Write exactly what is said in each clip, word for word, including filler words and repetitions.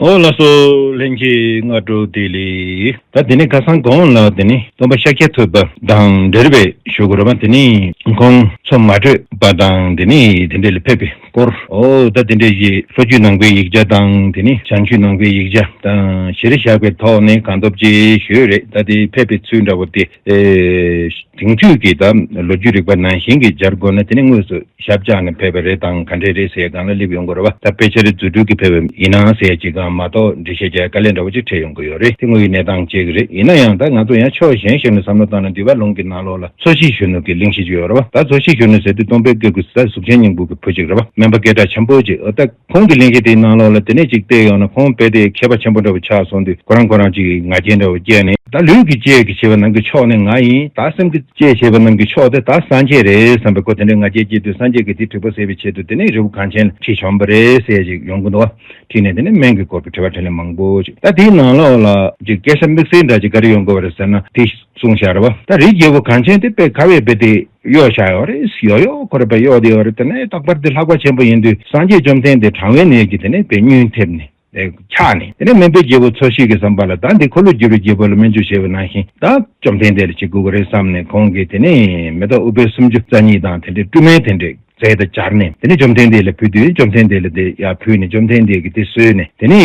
ཨོ་ལགས་སོ། ལྷན་རྒྱས་སྔ་དྲོ་བདེ་ལེགས། ད་དེ་ནས་ཁ་སང་གོང་ལ་དེ་ནས་སྟོན་པ་ཤཱཀྱ་ཐུབ་པ་དང་འབྲེལ་བའི་ཞུ་དགོས་རེད་པ། དེ་ནས་ཁོང་འཚོ་མ་གྲོལ་བ་དང་དེ་ནས་དེ་འདྲ་ལ་ཕེབས་པའི་སྐོར། ཨོ་ད་དེ་འདྲ་ཞིག་ལྷོ་རྒྱུད་ནང་པའི་ཡིག་ཆ་དང་དེ་ནས་བྱང་རྒྱུད་ནང་པའི་ཡིག་ཆ་དང་གཞིར་བཞག་པའི་ཐོག་ནས་གང་ཐུབ་ཅིག་ཞུས་རེད། ད་དེ་ཕེབས་པའི་ཚུལ་འདྲ་བོ་དེ་ཨེ། དེང་དུས་ཀྱི་ད་ལོ་རྒྱུས་རིག་པ་ནང་བཞིན་གྱི་སྦྱར་དགོས་ན་དེ་ནི་དངོས་སུ་ཞབས་བཅགས་ནས་ཕེབས་པ་རེད་དང་ག་འདྲས་རེད་ཟེར་ཡ་སྒང་ལ་སླེབས་ཡོང་དགོས་རེད་པ། ད་དཔེ་ཆ་རེ་རྫུ་འཕྲུལ་གྱིས་ཕེབས་པ་ཡིན་ན་ཟེར་ཡ་ཅིག་སྒང་མ་གཏོགས་འགྲེལ་བཤད་རྒྱག་ཡ་དཀའ་ལས་འདྲ་བོ་ཅིག་འཕྲད་ཡོང་གི་ཡོད་རེད། དེ་དངོས་ཡོད་གནས་སྟངས་གཅིག་རེད། ཡིན་ན་ཡང་ད་ང་ཚོ་ཡང་ཕྱོགས་གཞན་ཞིག་ནས་བསམ་བློ་བཏང་ན་འདུས་པ་ལུང་གི་ནང་ལོགས་ལ་འཚོ་བྱེད་གཞོན་ནུ་གི་གླེང་གཞི་ཅིག་ཡོད་རེད་པ། ད་འཚོ་བྱེད་གཞོན་ནུ་ཟེར་དུས་སྟོན་པའི་སྐུ་གཟུགས་ཅན་སྙིང་པོ་གི་བུ་ཅིག་རེད་པ། སྨན་པ་སྐད་གྲགས་ཆེན་པོ་ཅིག་ཨོ་ད། ཁོང་གི་གླེང་གཞི་དེའི་ནང་ལོགས་ལ་དེ་ནས་ཅིག་བལྟས་ཡོང་ན་ཁོང་རྦད་དེ་མཁས་པ་ཆེན་པོ་འདྲ་བོ་ཆགས་སོང་དུས་ཁོ་རང་ཁོ་རང་ཅིག་ང་རྒྱལ་འདྲ་བོ་སྐྱེས་ནས། ད་ལུས་ཀྱི་གཅེས་ཀྱི་བྱེད་པ་རྣམས་ཀྱི་མཆོག་ནི་ང་ཡིན། ད་སེམས་ཀྱི་གཅེས་བྱེད་པ་རྣམས་ཀྱི་མཆོག་དེ་ད་སངས་རྒྱས་རེད་བསམ་པའི་ཁོ་དེ་འདྲའི་ང་རྒྱལ་སྐྱེས་དུས་སངས་རྒྱས་ཀྱིས་དེ་དྲེགས་པ་སེལ་བའི་ཆེད་དུ་དེ་ནས་རི་བོ་གངས་ཅན་ལ་ཁྲིད་བྱོན་པ་རེད་ཟེར་ཅིག་ཡོང་གི་འདུག་ཁྲིད་ནས་དེ་ནས་སྨན་གྱི་སྐོར་གྱི་དྲི་བ་དྲིས་ལན་མང་པོ་ཅིག་ད་དེའི་ནང་ལོགས་ལ་ཅིག་སྐད་ཆ་དམིགས་བསལ་འདྲ་ཅིག་ག་རེ་ཡོང་གི་ཡོད་རེད་ཟེར་ན་དེ། གསུངས་བཞག་རེད་པ། ད་རི་རྒྱལ་པོ་གངས་ཅན་དེ་དཔེ་ག་བས་དཔེ་དེ་གཡོག་བཞག་ཡོད་རེད། ཡོག་ཡོག་ཁོ་རེ་དཔེ་གཡོག་དེ་ཡོད་རེད། དེ་ནས་རྟག་པར་དེ་ལྷགས་པ་ཆེན་པོ་ཡིན་དུས་སངས་རྒྱས་བཅོམ་ལྡན་འདས་གྲང་བའི་ནད་ཀྱིས་དེ་ནས་དཔེ་སྙུན་ཐེབས་ནས་དེ་ཆགས་ནས། དེ་ནས་སྨན་པའི་རྒྱལ་པོ་འཚོ་བྱེད་ཀྱི་བསམ་པ་ལ་ད་འདི་འཁོར་ལོས་སྒྱུར་བའི་རྒྱལ་པོ་ལ་སྨན་བཅོས་བྱས་པ་ནང་བཞིན་ད་བཅོམ་ལྡན་འདས་ལ་བྱེད་དགོས་ཀྱི་རེད་བསམ་ནས་ཁོང་གིས་དེ་ནས་མེ་ཏོག་ཨུཏྤལ་སུམ་ཅུ་རྩ་གཉིས་དང་དེ་འདྲའི་བཀྲུ་སྨན་དེ་འདྲས། རྫས་དང་སྦྱར་ནས་དེ་ནས་བཅོམ་ལྡན་འདས་ལ་ཕུལ་དུས་བཅོམ་ལྡན་འདས་ལ་དེ་ཡར་ཕུལ་ནས་བཅོམ་ལྡན་འདས་ཀྱིས་དེ་ཟོས་ནས་དེ་ནས་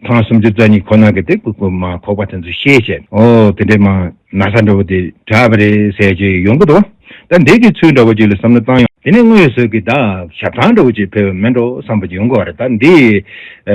ཐང་སུམ་ཅུ་རྩ་གཉིས་ཁོ་ན་གི་དེ་ཀུ་ཀུ་མ་ཁོག་པ་དེ་ཚོ་བཤལ་བྱས། ཨོ་དེ་འདྲས་མ་ན་ཚ་འདྲ་བོ་དེ་དྲག་པ་རེད་ཟེར་གྱི་ཡོང་གི་འདུག་ད་འདི་གི་ཚུལ་འདྲ་བོ་ཅིག་ལ་བསམ་བློ་བཏང་ཡོང་། དེ་ནས་དངོས་སུ་གི་ད་ཞབས་ཐང་འདྲ་བོ་ཅིག་ཕེབས་པ་མིན་འགྲོ་བསམ་པ་ཅིག་ཡོང་གི་བ་རེད། ད་འདི་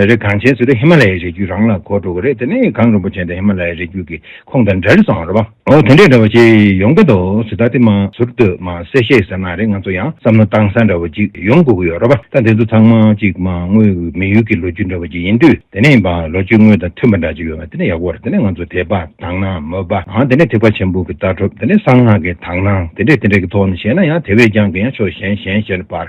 རི་གངས་ཅན་ཟེར་དུས་ཧི་མ་ལ་ཡའི་རི་རྒྱུད་རང་ལ་གོ་འགྲོ་གི་རེད། དེ་ནས་གངས་རིན་པོ་ཆེ་འདི་ཧི་མ་ལ་ཡའི་རི་རྒྱུད་ཀྱི་ཁོངས་དང་འདྲ་རེད་བསམ་རེད་པ། ཨོ་དེ་འདྲས་འདྲ་བ་ཅིག་ཡོང་གི་འདུག་ཟེར། ད་དེ་མ་ཟུར་དུ་མ་གསལ་བཤད་ཟེར་ན་རེད། ང་ཚོ་ཡང་བསམ་བློ་བཏང་ས་འདྲ་བ་ཅིག་ཡོང་དགོས་ཀྱི་ཡོད་རེད་པ། ད་དེ་ཚོ་ཚང་མ་ཅིག་མ་དངོས་མི་ཡུལ་གྱི་ལོ་རྒྱུས་འདྲ་བ་ཅིག་ཡིན་དུས་དེ་ནས་ཡིན་པ་ལོ་རྒྱུས་དངོས་དང་མཐུན་པ་འདྲ་ཅིག་ཡོད་པ་དེ་ནས་ཡག་པོ་རེད། དེ་ནས་ང་ཚོ་དད་པ་དག་སྣང་མོས་པ་ཨང་དེ་ནས་ཐེག་པ་ཆེན་པོ་གི་ལྟ་གྲུབ་དེ་ནས་གསང་སྔགས་ཀྱི་དག་སྣང་དེ་འདྲས་དེ་འདྲས་ཀྱི་ཐོག་ནས་བྱས་ན་ཡང་དེ་བས་ཀྱང་གི་ཡང་ཕྱོགས་གཞན་གཞན་ཞིག་ལ་བར་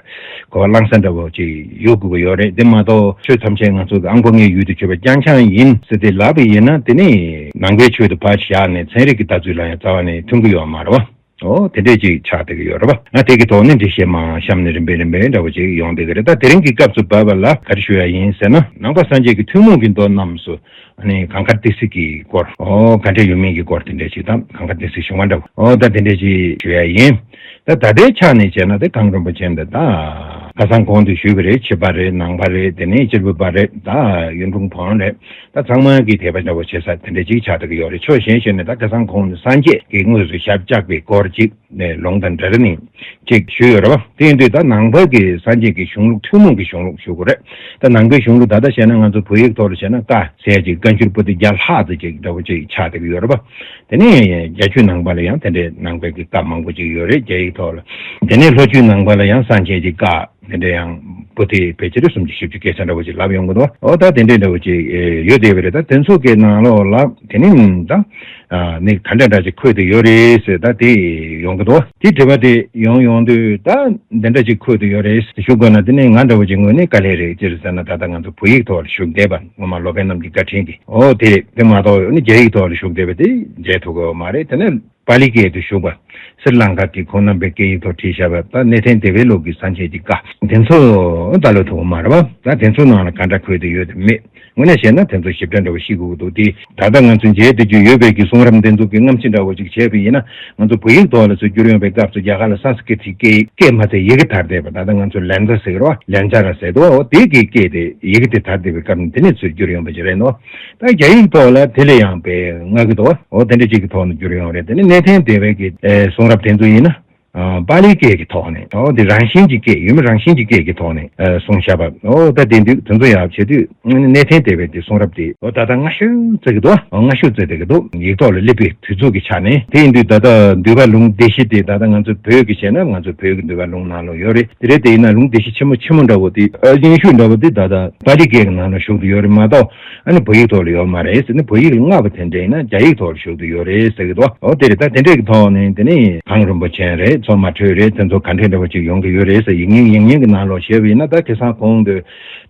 གོ་བ་བླང་ས་འདྲ་བོ་ཅིག་ཡོད་དགོས་ཀྱི་ཡོད་རེད། དེ་མ་གཏོགས་ཆོས་ཐམས་ཅད་ང་ཚོ་གི་ཨང་པོ་ལྔའི་ཡུལ་དུ་གྱུར་པ་རྐྱང་རྐྱང་ཡིན་ཟེར་ཏེ་ལབ་པ་ཡིན་ན་དེ་ནི་ནང་པའི་ཆོས་དེ་ཕར་བཞག་ནས་ཚན་རིག་གི་ལྟ་ཚུལ་ལ་ཡང་རྩ་བ་ནས་མཐུན་གྱི་ཡོད་མ་རེད་བ། ཨོ་དེ་འདྲས་ཅིག་ཆགས་བསྡད་ཀྱི་ཡོད་རེད་བ། ང་དེ་གི་ཐོག་ནས་འགྲེལ་བཤད་མར་གཤམ་ནས་རིམ་པས་རིམ་པས་འདྲ་བོ་ཅིག་ཡོང་བསྡད་ཀྱི་རེད། ད་དེ་རིང་གི་སྐབས་སུ་བབས་པ་ལ་ག་རེ་ཞུ་ཡ་ཡིན་ཟེར་ན་ནང་པ་སངས་རྒྱས་ཀྱི་ཐུན་མོང་གི་མདོ་རྣམས་སུ། ཨ་ནི་གངས་དཀར་ཏི་སེ་གི་སྐོར། ཨོ་ག་འདྲས་ཡོད་མེད་ཀྱི་སྐོར་དེ་འདྲས་ཅིག་དང་གངས་དཀར་ཏི་སེ་གཞུང་བ་འདྲ་བོ། ཨོ་ད་དེ་འདྲས་ཅིག་ཞུ་ཡ་ཡིན། ད་ད་ལྟའི་ཆ་ནས་བྱས་ན་དེ་གངས་རིན་པོ་ཆེ་འདི་ད་ཁ་སང་གོང་དུ་ཞུས་པ་རེད། ཕྱི་པ་རེད། ནང་པ་རེད། དེ་ནས་གཅེར་བུ་པ་རེད། ད་གཡུང་དྲུང་བོན་རེད། ད་ཚང་མ་གི་དད་པ་འདྲ་བོ་བྱེད་ས་དེ་འདྲས་ཅིག་ཆགས་བསྡད་ཀྱི་ཡོད་རེད། ཕྱོགས་གཞན་ཞིག་ནས་ད་ཁ་སང་གོང་དུ་སངས་རྒྱས་ཀྱི་དངོས་སུ་ཞབས་བཅགས་པའི་སྐོར་ཅིག་ནས་ལུང་དང་འདྲ་རེ་ནི་ཅིག་ཞུས་ཡོད་རེད་བ། དེ་ཡིན་དུས་ད་ནང་པ་གི་སངས་རྒྱས་ཀྱི་གཞུང་ལུགས་ཐུན་མོང་གི་གཞུང་ལུགས་ཞུ་དགོས་རེད། ད་ནང་པའི་གཞུང་ལུགས་ད་ལྟ་བཤད་ན་ང་ཚོ་བོད་ཡིག་ཐོག་ལ་བཤད་ན་བཀའ་ཟེར་ཅིག་བཀའ་འགྱུར་པོ་ཏི་བརྒྱ་ལྷག་ཙམ་ཅིག་འདྲ་བོ་ཅིག་ཆགས་བསྡད་ཀྱི་ཡོད་རེད་བ། དེ་ནས་རྒྱ་ཆོས་ནང་པ་ལ་ཡང་དེ་འདྲའི་ནང་པའི་གི་བཀའ་མང་པོ་ཅིག་ཡོད་རེད་རྒྱ་ཡིག་ཐོག་ལ། དེ་ནས་ལྷོ་ཆོས་ནང་པ་ལ་ཡང་སངས་རྒྱས་ཀྱི་བཀའ་དེ་འདྲ་ཡང་པོ་ཏི་ཕལ་ཆེར་སུམ་ཅུ་བཞི་བཅུ་སྐད་ཆ་འདྲ་བོ་ཅིག་ལབ་ཡོང་གི་འདུག་ཨོ་ད་དེ་འདྲའི་འདྲ་བོ་ཅིག་ཡོད་བསྡད་པ་རེད། ད་དེ་ཚོ་གི་ནང་ལོགས་ལ་དེ་ནས་ད། ནི་ག་འདྲ་འདྲ་ཅིག་འཁོད་དུ་ཡོད་རེད་ཟེར་ད་དེ་ཡོང་གི་འདུག་དེ་དྲི་བ་དེ་ཡོང་ཡོང་དུས་ད་འདི་འདྲ་ཅིག་འཁོད་དུ་ཡོད་རེད་ཞུ་དགོས་ན་དེ་ནི་ང་འདྲ་བོ་ཅིག་ངོས་ནས་དཀའ་ལས་རེད། ཅི་རེད་ཟེར་ན་ད་ལྟ་ང་ཚོ་བོད་ཡིག་ཐོག་ལ་ཞུགས་བསྡད་པ་སྔོན་མ་ལོ་པཎ་རྣམ་རྒྱལ་བཀའ་དྲིན་གྱིས་ཨོ་དེ་རེད། དེ་མ་གཏོགས་ནི་རྒྱ་ཡིག་ཐོག་ལ་ཞུགས་བསྡད་པ་དེ་མཇལ་ཐུབ་ཀྱི་ཡོད་མ་རེད། དེ་ནས་པཱ་ལི་སྐད་དུ་ཞུགས་པ་སི་རི་ལང་ཀ་གི་ཁོང་རྣམ་པའི་སྐད་ཡིག་ཐོག་བྲིས་བཞག་པ་ད་གནས་བརྟན་སྡེ་པའི་ལུགས་ཀྱི་སངས་རྒྱས་ཀྱི་བཀའ་དེ་ཚོ་ད་ལོ་ཐུབ་ཀྱི་མ་རེད་བ། ད་དེ་ཚོ་ནང་ལ་ག་འདྲ་འཁོད་དུ་ཡོད་དམ་མེད། དངོས་གནས་བཤད་ན་དེ་ཚོ་ཞིབ་ཕྲ་འདྲ་བོ་ཤེས་དགོས་ཀྱི་འདུག་དེ་ད་ལྟ་ང་ཚོ་མཇལ་བསྡད་རྒྱུ་ཡོད་པའི་གི་གསུང་རབ་འདི་ཚོ་གི་སྔ་ཕྱི་འདྲ་བོ་ཅིག་བྱས་པ་ཡིན་ན་ང་ཚོ་བོད་ཡིག་ཐོག་ལ་ཚུར་བསྒྱུར་ཡོང་བའི་སྐབས་སུ་རྒྱ་གར་ལ་སཾ་སྐྲྀ་ཏའི་སྐད་སྐད་མ་ཚད་ཡི་གེ་དར་བསྡད་པ་ད་ལྟ་ང་ཚོ་ལན་ཚ་ཟེར་གི་རེད་བ། ལན་ཚ་ར་ཟེར་འདུག་འོ་དེ་གི་སྐད་དེ་ཡི་གེ་དེ་དར་བསྡད་པའི་སྐབས་ནས་དེ་ནས་ཚུར་བསྒྱུར་ཡོང་བ་ཅིག་རེད་འདུག་ད་རྒྱ་ཡིག་ཐོག་ལ་དེ་ལས་ཡང་དཔེ་མངའ་གི་འདུག་འོ་དེ་འདྲ་ཅིག་གི་ཐོག་ནས་བསྒྱུར་ཡོང་རེད། དེ་ནས་གནས་བརྟན་སྡེ་པའི་གི་གསུང་རབ་དེ་ཚོ་ཡིན་ན། ཨ་པཱ་ལིའི་སྐད་ཀྱི་ཐོག་ནས་ཨོ་དེ་རང་བཞིན་གྱི་སྐད་ཡུལ་མི་རང་བཞིན་གྱི་སྐད་ཀྱི་ཐོག་ནས་ཨ་གསུངས་བཞག་པ་ཨོ་ད་དེ་འདུག་དེ་ཚོ་ཡང་བྱེད་དུས་གནས་བརྟན་སྡེ་པའི་དེ་གསུང་རབ་དེ་ཨོ་ད་ལྟ་སྔ་ཤོས་བརྩི་གི་འདུག་ཨོ་སྔ་ཤོས་བརྩི་བསྡད་ཀྱི་འདུག་ཡིག་ཐོག་ལ་སླེབས་པའི་དུས་ཚོད་ཀྱི་ཆ་ནས་དེ་ཡིན་དུས་ད་ལྟ་འདུས་པ་ལུང་སྡེ་བཞི་དེ་ད་ལྟ་ང་ཚོ་བོད་ཀྱི་བྱས་ན་ང་ཚོ་བོད་ཀྱི་འདུས་པ་ལུང་ནང་ལ་ཡོད་རེད། དེ་རེད་དེ་ཡིན་ན་ལུང་སྡེ་བཞི་ཆེན་མོ་ཆེན་མོ་འདྲ་བོ་དེ་ཨ་སྙན་ཞུ་འདྲ་བོ་དེ་ད་ལྟ་པཱ་ལིའི་སྐད་ཀྱི་ནང་ལ་བཞུགས་ཏེ་ཡོད་རེད་མ་གཏོགས། ཨ་ནི་བོད་ཡིག་ཐོག་ལ་ཡོད་མ་རེད་ཟེར་ནས་བོད་ཡིག་ལ་མངགས་པ་དེ་འདྲ་ཡིན་ན་རྒྱ་ཡིག་ཐོག་ལ་ཞུགས་ཏེ་ཡོད་རེད་ཟེར་གི་འདུག་འོ་དེ་རེད། ད་དེ་འདྲས་ཀྱི་ཐོག་ནས་དེ་ནི་གངས་རིན་པོ་ཆེ་རེད། ཚོར་མ་འཕྲོད་རེད། དེ་ཚོ་ག་འདྲས་འདྲ་བོ་ཅིག་ཡོང་གི་ཡོད་རེད་ཟེར། ཡིག་རྙིང་ཡིག་རྙིང་གི་ནང་ལོགས་བཤད་པ་ཡིན་ན། ད་ཁ་སང་གོང་དུ་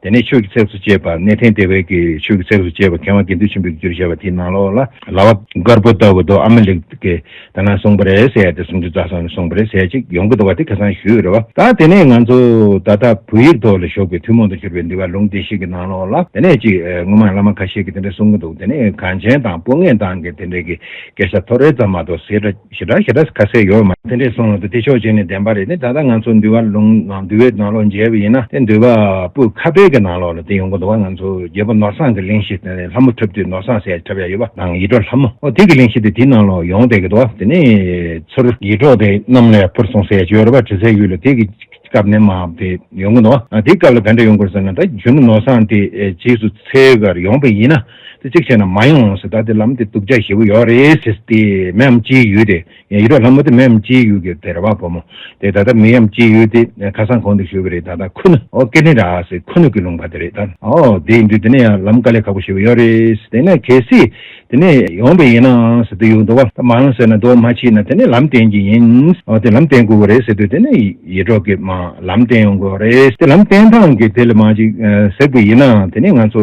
དེ་ནས་ཆོས་ཀྱི་ཚེགས་སུ་བཅད་པ། གནས་བརྟན་སྡེ་པའི་གི་ཆོས་ཀྱི་ཚེགས་སུ་བཅད་པ། མཁས་དབང་དགེ་འདུན་ཆོས་འཕེལ་གྱིས་བསྒྱུར་བཞག་པ་དེའི་ནང་ལོགས་ལ། ལྭ་བ་དཀར་པོ་ལྟ་བུ་དོ་ཨ་མ་ལེགས་ཀྱིས་ད་ན་གསུངས་པ་རེད་ཟེར་ཡ་དེ། སུམ་ཅུ་རྩ་གསུམ་ནས་གསུངས་པ་རེད་ཟེར་ཡ་ཅིག་ཡོང་གི་འདུག་བ། དེ་ཁ་སང་ཞུས་རེད་བ། ད་དེ་ནས་ང་ཚོ་ད་ལྟ་བོད་ཡིག་ཐོག་ལ་ཞུགས་པའི་ཐུན་མོང་དུ་གྱུར་པའི་འདུལ་བ་ལུང་སྡེ་བཞི་གི་ནང་ལོགས་ལ། དེ་ནས་ཅིག་ཨ་སྔོན་མ་བླ་མ་ཁ་ཤས་ཀྱིས་དེ་འདྲ་གསུང་གི་འདུག་དེ་ནས་གངས་ཅན་དང་སྤོ་ངད་དང་གི་དེ་འདྲའི་གི་སྐད་ཆ་ཐོ་རེ་ཙམ་མ་གཏོགས་ཞེ་དྲག་ཞེ་དྲག་ཞེ་དྲག་ཁ་གསལ་ཡོད་མ། དེ་འདྲས་གསུངས་ལ་དེ་ཕྱོགས་གཅིག་ནས་བདེན་པ་རེད། དེ་ད་ལྟ་ང་ཚོ་འདུལ་བ་ལུང་ནང་འདུལ་བའི་ནང་ལོགས་མཇལ་བ་ཡིན་ན། དེ་འདུལ་བ་པོད་ཁ་པའི་གི་ནང་ལོགས་ལ་དེ་ཡོང་གི་འདུག་བ། ང་ཚོ་རྒྱལ་པོ་ནོར་བཟང་གི་གླེང་གཞི་དེ་ལྷ་མོ་འཁྲབ་དུས་ནོར་བཟང་ཟེར་འཁྲབ་ཡ་ཡོད་པ་དང་། ཡིད་འཕྲོག་ལྷ་མོ། ཨོ་དེ་གི་གླེང་གཞི་དེ་དེའི་ནང་ལོགས་ཡོང་བསྡད་ཀྱི་འདུག་བ། དེ་ནས་ཚུར་ཡིད་འཕྲོག་དེ་གནམ་ལས་འཕུར་སོང་ཟེར་ཡ་ཅིག་ཡོད་རེད་པ། དྲི་ཟའི་ཡུལ་ལ། དེ་གི་སྐབས་ནས་མར་དེ་ཡོང་གི་འདུག་བ། ཨ་དེའི་སྐབས་ལ་ག་འདྲ་ཡོང་གི་རེད་ཟེར་ན། ད་གཞོན་ནུ་ནོར་བཟང་དེ་ཨེ་རྗེས་སུ་འཚོལ་གར་ཡོང་པ་ཡིན་ན། དེ་གཅིག་བྱས་ན་མ་ཡོང་ཟེར། ད་དེ་ལམ་དེ་སྡུག་ཅག་ཞེ་པོ་ཡོད་རེད་ཟེར། དེ་མེའམ་ཅིའི་ཡུལ་དེ། ཡིད་འཕྲོག་ལྷ་མོ་དེ་མེའམ་ཅིའི་ཡུལ་གྱི་དེ་རེད་བ། བུ་མོ་དེ་ད་ལྟ་མེའམ་ཅིའི་ཡུལ་དེ་ཁ་སང་གོང་དུ་ཞུས་པ་རེད། ད་ལྟ་ཁུ་ནུ། ཨོ་ཀེ་ནི་ར་ཟེར། ཁུ་ནུ་གི་ལུང་པ་དེ་རེད་ད། ཨོ་དེ་ཡིན་དུས་དེ་ནས་ཡང་ལམ་དཀའ་ལས་ཁག་པོ་ཞེ་པོ་ཡོད་རེད། དེ་ནས་གལ་སྲིད་དེ་ནས་ཡོང་པ་ཡིན་ནའང་ཟེར་དུས་ཡོང་འདུག་བ། ད་མ་ཡོང་ཟེར་ན་དོ་མ་མཆིས་ན་དེ་ནས་ལམ་བསྟན་གྱི་ཡིན། ཨོ་དེ་ལམ་བསྟན་དགོས་ཀྱི་རེད་ཟེར་དུས། དེ་ནས་ཡིད་འཕྲོག་གིས་མར་ལམ་བསྟན་ཡོང་དགོས་རེད། དེ་ལམ་བསྟན་སྟངས་ཀྱི་དེ་ལ་མ་ཅིག་ཨ་གཟིགས་པ་ཡིན་ན། དེ་ནས་ང་ཚོ་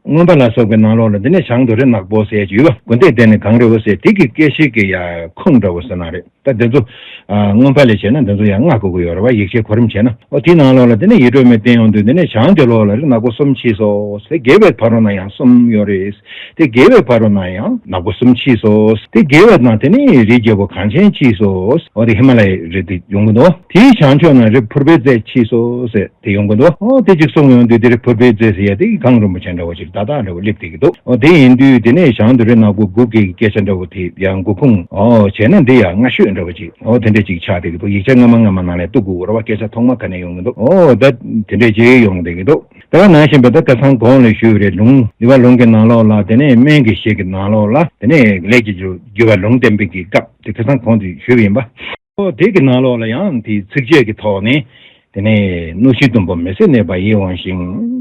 མངོན་པ་ལ་སོགས་པའི་ནང་ལོགས་ལ་དེ་ནས་བྱང་དུ་རི་ནག་པོ་ཟེར་གྱི་ཡོད་པ། དགོན་སྡེ་དེ་ནི་གངས་རི་བོ་ཟེར། དེ་གི་སྐད་བཤད་ཀྱི་ཡ་ཁུངས་འདྲ་བོ་ཟེར་ན་རེད། ད་དེ་ཚོ་ཨ་མངོན་པ་ལས་བྱས་ན་དེ་ཚོ་ཡང་སྔ་དགོས་ཀྱི་ཡོད་རེད་བ། ཡིག་ཆའི་གོ་རིམ་བྱས་ན། ཨོ་དེའི་ནང་ལོགས་ལ་དེ་ནས་ཡིད་འཕྲོག་མས་བསྟན་ཡོང་དུས། དེ་ནས་བྱང་དེ་ལོགས་ལ་རི་ནག་པོ་གསུམ་མཆིས་སོ་ཟེར། དགེ་བའི་ཕ་རོལ་ན་ཡང་གསུམ་ཡོད་རེད། དེ་དགེ་བའི་ཕ་རོལ་ན་ཡང་ནག་པོ་གསུམ་མཆིས་སོ། དེ་དགེ་བའི་ནང་དེ་ནས་རིའི་རྒྱལ་པོ་གངས་ཅན་མཆིས་སོ། ཨོ་དེ་ཧི་མ་ལ་ཡའི་རི་དེ་ཡོང་གི་འདུག་དེའི་བྱང་ཕྱོགས་ན་རི་ཕུར་པའི་རྩེ་མཆིས་སོ་ཟེར་དེ་ཡོང་གི་འདུག་ཨོ་དེ་གཅིག་གསུངས་ཡོང་དུས། དེ་རི་ཕུར་པའི་རྩེ་ཟེར་ཡ་དེ་གངས་རིན་པོ་ཆེ་འདྲ་བོ་ཅིག་ཏག་ཏག་འདྲ་བོ་སླེབས་བསྡད་ཀྱི་འདུག་ཨོ་དེ་ཡིན་དུས་དེ་ནས་བྱང་དུ་རི་ནག་པོ་དགུ་གི་སྐད་ཆ་འདྲ་བོ་དེ་ཡང་མགོ་ཁུངས་ཨོ་བྱས་ན་འདི་ཡང་སྔ་ཤོས་འདྲ་བོ་ཅིག་ཨོ་དེ་འདྲ་ཅིག་ཆགས་བསྡད་ཀྱི་འདུག་ཡིག་ཆ་སྔ་མ་སྔ་མ་ནང་ལ་གཏུག་དགོས་རེད་བ། སྐད་ཆ་ཐོག་མ་ག་ནས་ཡོང་གི་འདུག་ཨོ་ད་དེ་འདྲ་ཅིག་ཡོང་བསྡད་ཀྱི་འདུག་ད་ག་ནང་བཞིན་པ། ད་ཁ་སང་གོང་ལ་ཞུས་པ་རེད། ལུང་འདུལ་བ་ལུང་གི་ནང་ལོགས་ལ། དེ་ནས་སྨན་གྱི་བཤེས་ཀྱི་ནང་ལོགས་ལ། དེ་ནས་ལས་ཀྱི་རྒྱུ་བ་ལུང་བསྟན་པའི་གི་སྐབས་དེ་ཁ་སང་གོང་དུ་ཞུས་པ་ཡིན་པ། ཨོ་དེ་གི་ནང་ལོགས་ལ་ཡང་དེའི་ཚིགས་བཅད་ཀྱི་ཐོག་ནས། དེ་ནས་གནོད་བྱེད་གཏུམ་པོ་མི་བཟད་གནོད་པ་ཡིད་འོང་ཞིང་།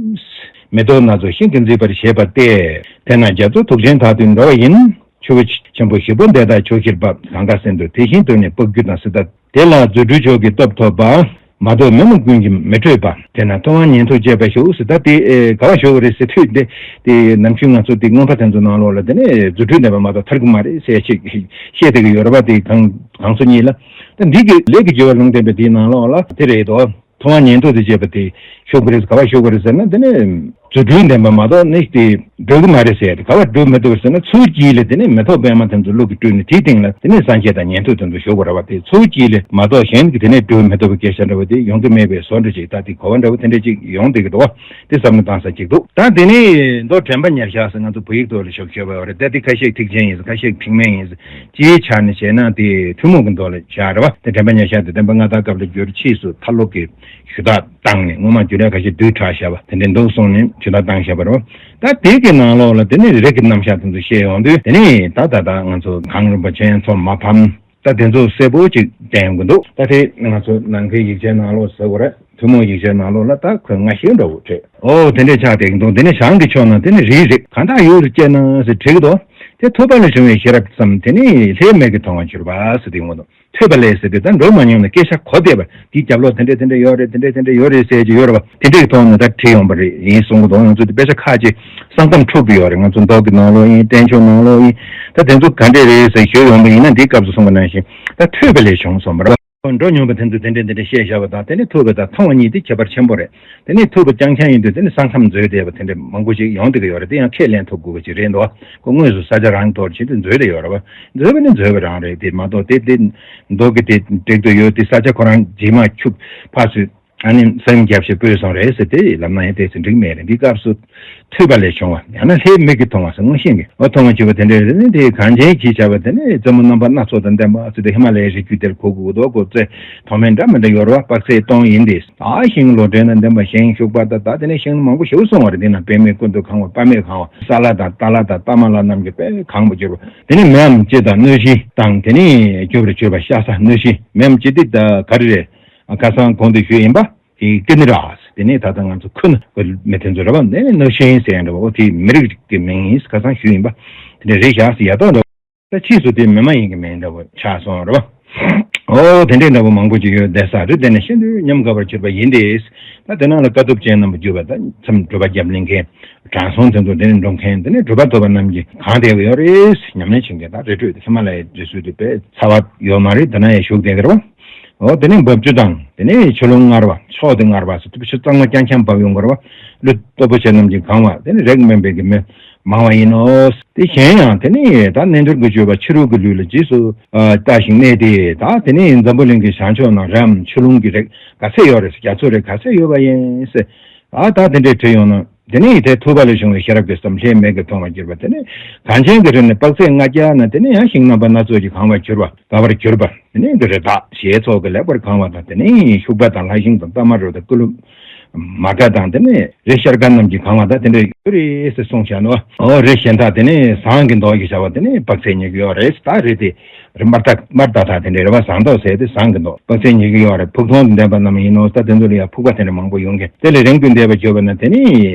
མེ་ཏོག་སྣ་ཚོགས་ཤིང་གིས་མཛེས་པར་བྱེད་པ་སྟེ། དེ་ན་རྒྱ་མཚོ་དུག་ཅན་དག་ཏུ་འགྲོ་བ་ཡིན། ཆུ་བོ་ཆེན་པོ་བཞི་པོ་འདི་དག་ཆུ་ཁྱེར་འབབ། གངྒཱ་སེང་འབྲུག་དེ་བཞིན་དུ་ནི་སྤོ་གྱུར་ནོ། ཟེར་ད། དེ་ལ་རྫུ་འཕྲུལ་མཆོག་གི་སྟོབས་ཐོབ་པ། མ་ཐོབ་མི་རྣམས་ཀུན་གྱིས་མི་ཁྲོས་པ། དེས་ན་ཐུབ་དབང་ཉན་ཐོས་སྤྱད་པར་ཤོག་ཟེར། ད་དེ་ཨེ་ག་པར་ཞོག་གི་རེད་ཟེར་དུས། དེ་དེ་ནམ་རྒྱུན་ང་ཚོ་དེ་མངོན་པ་དེ་ཚོ་ནང་ལོགས་ལ་དེ་ནས་རྫུ་འཕྲུལ་ལྡན་པ་མ་གཏོགས་ཐར་གི་མ་རེད་ཟེར་ཞིག་བཤད་བསྡད་ཀྱི་ཡོད་རེད་པ། དེ་གང་གང་ཚོ་གཉིས་ལ། ད་འདི་གི་ལས་ཀྱི་རྒྱུ་བ་ལུང་བསྟན་པའི་དེའི་ནང་ལོགས་ལ་དེ་རེད་དོ། ཐུབ་དབང་ཉན་ཐོས་དེ་སྤྱད་པ་དེ་ཤོག་གི་རེད། ག་པར་ཤོག་གི་རེད་ཟེར་ན། དེ་ནས་རྫུ་འཕྲུལ་ལྡན་པ་མ་གཏོགས་ནི་དེ་འགྲོ་གི་མ་རེད་ཟེར། དེ་ག་པར་འགྲོ་མི་ཐུབ་ཟེར་ན། ཚུལ་གྱིས་ལ་དེ་ནས་མི་ཐོབ་པད་མ་དེ་ཚོ་བློ་གིས་སྤྲུལ་ནས། དེའི་སྟེང་ལ་དེ་ནས་སངས་རྒྱས་དང་ཉན་ཐོས་དེ་ཚོ་ཞོག་གི་རེད་པ། དེ་ཚུལ་གྱིས་ལ་མ་གཏོགས་གཞན་གྱིས་དེ་ནས་འགྲོ་མི་ཐུབ་པའི་སྐད་ཆ་འདྲ་བོ་དེ་ཡོང་གི་མེད་པའི་བཟོ་འདྲ་ཅིག་ད་དེ་གོ་བ་འདྲ་བོ་དེ་འདྲ་ཅིག་ཡོང་བསྡད་ཀྱི་འདུག་བ། དེ་བསམ་བློ་བཏང་ས་ཅིག་འདུག་ད་དེ་ནས་མདོ་དྲན་པ་ཉེར་བཞག་ཟེར། ང་ཚོ་བོད་ཡིག་ཐོག་ལ་ཞོག་ཞོག་པ་རེད། ད་དེ་ཁ་ཤས་ཐེག་ཆེན་ཡིན་ཟེར། ཁ་ཤས་ཕྲེང་མེན་ཡིན་ཟེར། སྤྱིའི་ཆ་ནས་བྱས་ན་དེ་ཐུན་མོང་གི་མདོ་ལ་བཞག་རེད་བ། དེ་དྲན་པ་ཉེར་བཞག་དེ་བསྟན་པ་སྔ་དར་སྐབས་ལ་བསྒྱུར། ཕྱིས་སུ་ཐར་ལུགས་ཀྱི་ཞུ་དག་བཏང་ནས་སྔོན་མ་རྒྱུན་ལས་ཁ་ཤས་བསྡུས་དྲགས་བཞག་པ་དེ་འདྲ་འདུག་གསུངས་ནས་ཞུ་དག་བཏང་བཞག་པ་རེད་བ། ད་དེ་གི་ནང་ལོགས་ལ་དེ་ནས་རིགས་ཀྱི་རྣམ་གཞག་དེ་ཚོ་བཤད་ཡོང་དུས། དེ་ནས་ད་ད་ལྟ་ང་ཚོ་གངས་རིན་པོ་ཆེ་མཚོ་མ་ཕམ། ད་དེ་ཚོ་གསལ་པོ་ཅིག་བསྟན་ཡོང་གི་འདུག་ད་དེ་ང་ཚོ་ནང་པའི་ཡིག་ཆའི་ནང་ལོགས་ཟེར་དགོས་རེད། ཐུན་མོང་ཡིག་ཆའི་ནང་ལོགས་ལ་ད་ཁོས་སྔ་ཤོས་འདྲ་བོ་བྲིས། ཨོ་དེ་འདྲས་ཆགས་བསྡད་ཀྱི་འདུག་དེ་ནས་བྱང་གི་ཕྱོགས་ན་དེ་ནས་རིའི་རིགས་གང་དག་ཡུལ་དུ་སྐྱེས་ན་ཟེར་བྲིས་ཀྱི་འདུག་དེ་ཐོས་པ་ལས་བྱུང་བའི་ཤེས་རབ་ཙམ། དེ་ནི་ལྷའི་མིག་གིས་མཐོང་བར་གྱུར་པ་ཟེར་དེ་ཡོང་གི་འདུག་ཐོས་པ་ལས་ཟེར་དུས་ད་འགྲོ་མ་མྱོང་ན་སྐད་ཆ་གོ་བདེ་བ། དེའི་རྒྱབ་ལོགས་དེ་འདྲས་དེ་འདྲས་ཡོད་རེད། དེ་འདྲས་དེ་འདྲས་ཡོད་རེད་ཟེར་གྱི་ཡོད་རེད་བ། དེ་འདྲས་ཀྱི་ཐོག་ནས་ད་བྲིས་ཡོང་པ་རེད་ཡིན་གསུང་གི་འདུག་ང་ཚོ་དེ་དཔེ་ཆ་ཁག་ཅིག་ས་མཚམས་འཁྲུག་གི་ཡོད་རེད། ང་ཚོ་མདོ་གི་ནང་ལོགས་ཡིན། བསྟན་བཅོས་ནང་ལོགས་ཡིན། ད་དེ་ཚོ་ག་འདྲས་རེད་ཟེར་ཞུས་ཡོང་པ་ཡིན་ན། འདིའི་སྐབས་སུ་གསུངས་པ་ནང་བཞིན་ད་ཐོས་པ་ལས་བྱུང་གསུངས་པ་རེད། འགྲོ་མྱོང་པ་དེ་ཚོས་དེ་འདྲས་དེ་འདྲས་བཤད་བཞག་པ་དང་། དེ་ནས་ཐོས་པ་དང་མཐོང་བ་གཉིས་དེ་ཁྱད་པར་ཆེན་པོ་རེད། དེ་ནས་ཐོས་པ་རྐྱང་རྐྱང་ཡིན་དུས་དེ་ནས་ས་མཚམས་འཛོལ་བསྡད་པ་དེ་འདྲས་མང་པོ་ཞིག་ཡོང་བསྡད་ཀྱི་ཡོད་རེད། དེ་ཡང་ཁས་ལེན་ཐུབ་དགོས་པ་ཅིག་རེད་འདུག་ཁོ་དངོས་སུ་ས་ཆ་རང་ཐོག་ཕྱིན་དུས་འཛོལ་བསྡད་ཡོད་རེད་བ། འཛོལ་བ་ནི་འཛོལ་བ་རང་རེད། དེ་མ་གཏོགས་དེ་དེ་མདོ་གི་དེ་འགྲིག་ཏུ་ཡོད། དེ་ས་ཆ་ཁོ་རང་རྗེས་མ་ཆུ་ཕར་ཚུར་ཨ་ནི་སེམས་རྒྱབ་ཞིག་སྤོས་སོང་རེད་ཟེར། དེ་ལབ་ན་ཡང་དེ་ཚོ་འགྲིག་མེད་རེད། འདིའི་སྐབས་སུ་ཐོས་པ་ལས་བྱུང་བ། ཡང་ན་ལྷའི་མིག་གིས་མཐོང་བ་ཟེར་མངོན་ཤེས་ཀྱིས། འོ་མཐོང་བ་བྱས་པ་དེ་འདྲ་རེད། ནི་དེ་གངས་ཅན་གྱི་བྱ་བ་དེ་ནི་རྩེ་མོ་རྣམ་པ་སྣ་ཚོགས་དང་ལྡན་པ་ཟེར་ཏེ་ཧི་མ་ལ་ཡའི་རི་རྒྱུད་དེར་གོ་དགོས་འདུག་ཁོ་ཚོའི་མཐོང་སྨན་འདྲ་མི་འདྲ་ཡོད་རེད་བ། དཔག་ཚད་སྟོང་ཡིན་ཏེ། ད་ཞིང་ལོ་འདྲེན་དང་ལྡན་པ་ཞིང་ཕྱུག་པ་དང་། ད་དེ་ནས་ཞིང་མང་པོ་ཞེ་པོ་གསུངས་པ་རེད། དེ་ན་པདྨས་ཀུན་ཏུ་གང་བ། པདྨས་གང་བ། ས་ལ་དང་ཏ་ལ་དང་ཏ་མ་ལ་རྣམས་ཀྱིས་དཔེ་གང་བར་གྱུར་པ། དེ་ནས་མེའམ་ཅི་དང་གནོད་སྦྱིན་དང་། དེ་ནས་རྒྱུ་བར་གྱུར་པ་ཤ་ཟ་གནོད་སྦྱིན། མེའམ་ཅི་དེ་ད་ག་རེ་རེད། ཁ་སང་གོང་དུ་ཞུས་ཡིན་པ། དེ་ཀི་ནི་ར། དེ་ནས་ད་ལྟ་ང་ཚོ་ཁུ་ནུ་མི་དེ་ཚོ་རེད་བ། དེ་ནས་གནོད་སྦྱིན་ཟེར་ཡ་འདྲ་བ། འོ་དེ་མི་རིགས་ཀྱི་མིང་ཡིན། ཁ་སང་ཞུས་ཡིན་པ། དེ་ནས་རེད་བཞག་ཟེར་ཡ་ཏོག་འདྲ་བ། ད་ཕྱིས་སུ་དེ་མི་མ་ཡིན་གྱི་མིང་འདྲ་བོ་ཆགས་སོང་རེད་བ། ཨོ་དེ་འདྲའི་འདྲ་པོ་མང་པོ་ཅིག་ཡོད་བསྡད་ས་རེད། དེ་ནས་ཤིན་ཏུ་ཉམས་དགའ་བར་གྱུར་པ་ཡིན་ཏེ། ད་དེ་ནང་ལ་དཀའ་ཐུབ་ཅན་རྣམས་བརྒྱུད་པ་དང་མཚམས་སྒྲུབ་པ་རྒྱབ་ལེན་མཁན། དྲང་སྲོང་དེ་ཚོ་དེ་ནས་འགྲོ་མཁན་དེ་ནས་གྲུབ་པ་ཐོབ་པ་རྣམས་ཀྱིས་གང་བསྡད་ཀྱི་ཡོད་རེད། ཉམས་ལེན་བྱེད་མཁན་ད་རི་ཁྲོད་དེ་ཧི་མ་ལ་ཡའི་རི་སུལ་དེ་དཔེ་ཚ་བ་ཡོད་མ་རེད། དེ་ན་ཡང་བཞུགས་བསྡད་ཀྱི་རེད་བ། ཨོ་དེ་ནས་འབབ་ཆུ་དང་དེ་ནས་ཆུ་ཀླུང་མངར་བ་མཆོག་ཏུ་མངར་བ་ཟེར་དུས་ཆུ་གཙང་མ་རྐྱང་རྐྱང་འབབ་ཡོང་གི་རེད་བ། ཀླུ་སྟོབས་པོ་ཆེ་རྣམས་ཀྱིས་གང་བ་དེ་ནས་རེག་དམན་པའི་གི་མི་མང་བ་ཡིན་ནོ། དེ་གཞན་ཡང་དེ་ནི་ད་རྣལ་འབྱོར་གྱི་སྤྱོད་པ་ཕྱི་རོལ་གྱི་ལུས་ལ་རྗེས་སུ་ཨ་ལྟ་ཞིང་གནས་ཏེ། ད་དེ་ནི་འཛམ་བུ་གླིང་གི་བྱང་ཕྱོགས་ན་རི་འམ་ཆུ་ཀླུང་གི་རིགས་ག་ཚད་ཡོད་རེད། རྒྱ་མཚོ་རིགས་ག་ཚད་ཡོད་པ་ཡིན་ཟེར། ཨ་ད་དེ་འདྲའི་དྲི་ཡོང་ན་དེ་ནི་དེ་ཐུབ་པ་ལས་བྱུང་བའི་ཤེས་རབ་ཀྱི་བསམ་ལྷད་མེད་ཀྱི་མཐོང་བར་གྱུར་པ། དེ་ནི་གངས་ཅན་གྱི་རི་ནི་དཔག་ཚད་ལྔ་བརྒྱ་ན་དེ་ནི་ཡང་ཤིང་རྣམ་པ་སྣ་ཚོགས་ཀྱིས་གང་བར་གྱུར་པ། དགའ་བར་གྱུར་པ། དེ་ནས་འདི་རི་དྭགས་ཞེས་ཚོགས་ཀྱིས་ལེགས་པར་གང་བ་དང་། དེ་ནས་ཤུག་པ་དང་ལྷ་ཤིང་དང་རྟ་དམར་རོ་དང་ཀུ་ལུ་མ་ཀ་དང་། དེ་ནས་རི་ཤར་ཀ་རྣམས་ཀྱིས་གང་བ་དང་དེ་འདྲ་ཡོད་རེད་ཟེར་གསུངས་བཞག་ནོ། ཨོ་རི་གཞན་དག་དེ་ནས་ཟངས་ཀྱི་མདོག་ཅིག་བྱ་བ་དེ་ནས་དཔག་ཚད་ཉིད་ཀྱི་ཡོད་རེད། ད་རི་དེ་རི་དམར་ཐག་དམར་ཐག་ཐག་དེ་འདྲ་རེད་བ། ཟངས་མདོག་ཟེར་དེ་ཟངས་ཀྱི་མདོག་དཔག་ཚད་ཉིད་ཀྱི་ཡོད་རེད། ཕུག་མཐོང་དུ་འདས་པ་རྣམས་ཡིན་ནོ། ད་དེ་ཚོ་ལ་ཡང་ཕུག་པ་དེ་འདྲ་མང་པོ་ཡོང་གི། དེ་ལས་རིང་དུ་འདས་པ་བརྗོད་པ་ན་དེ་ནས་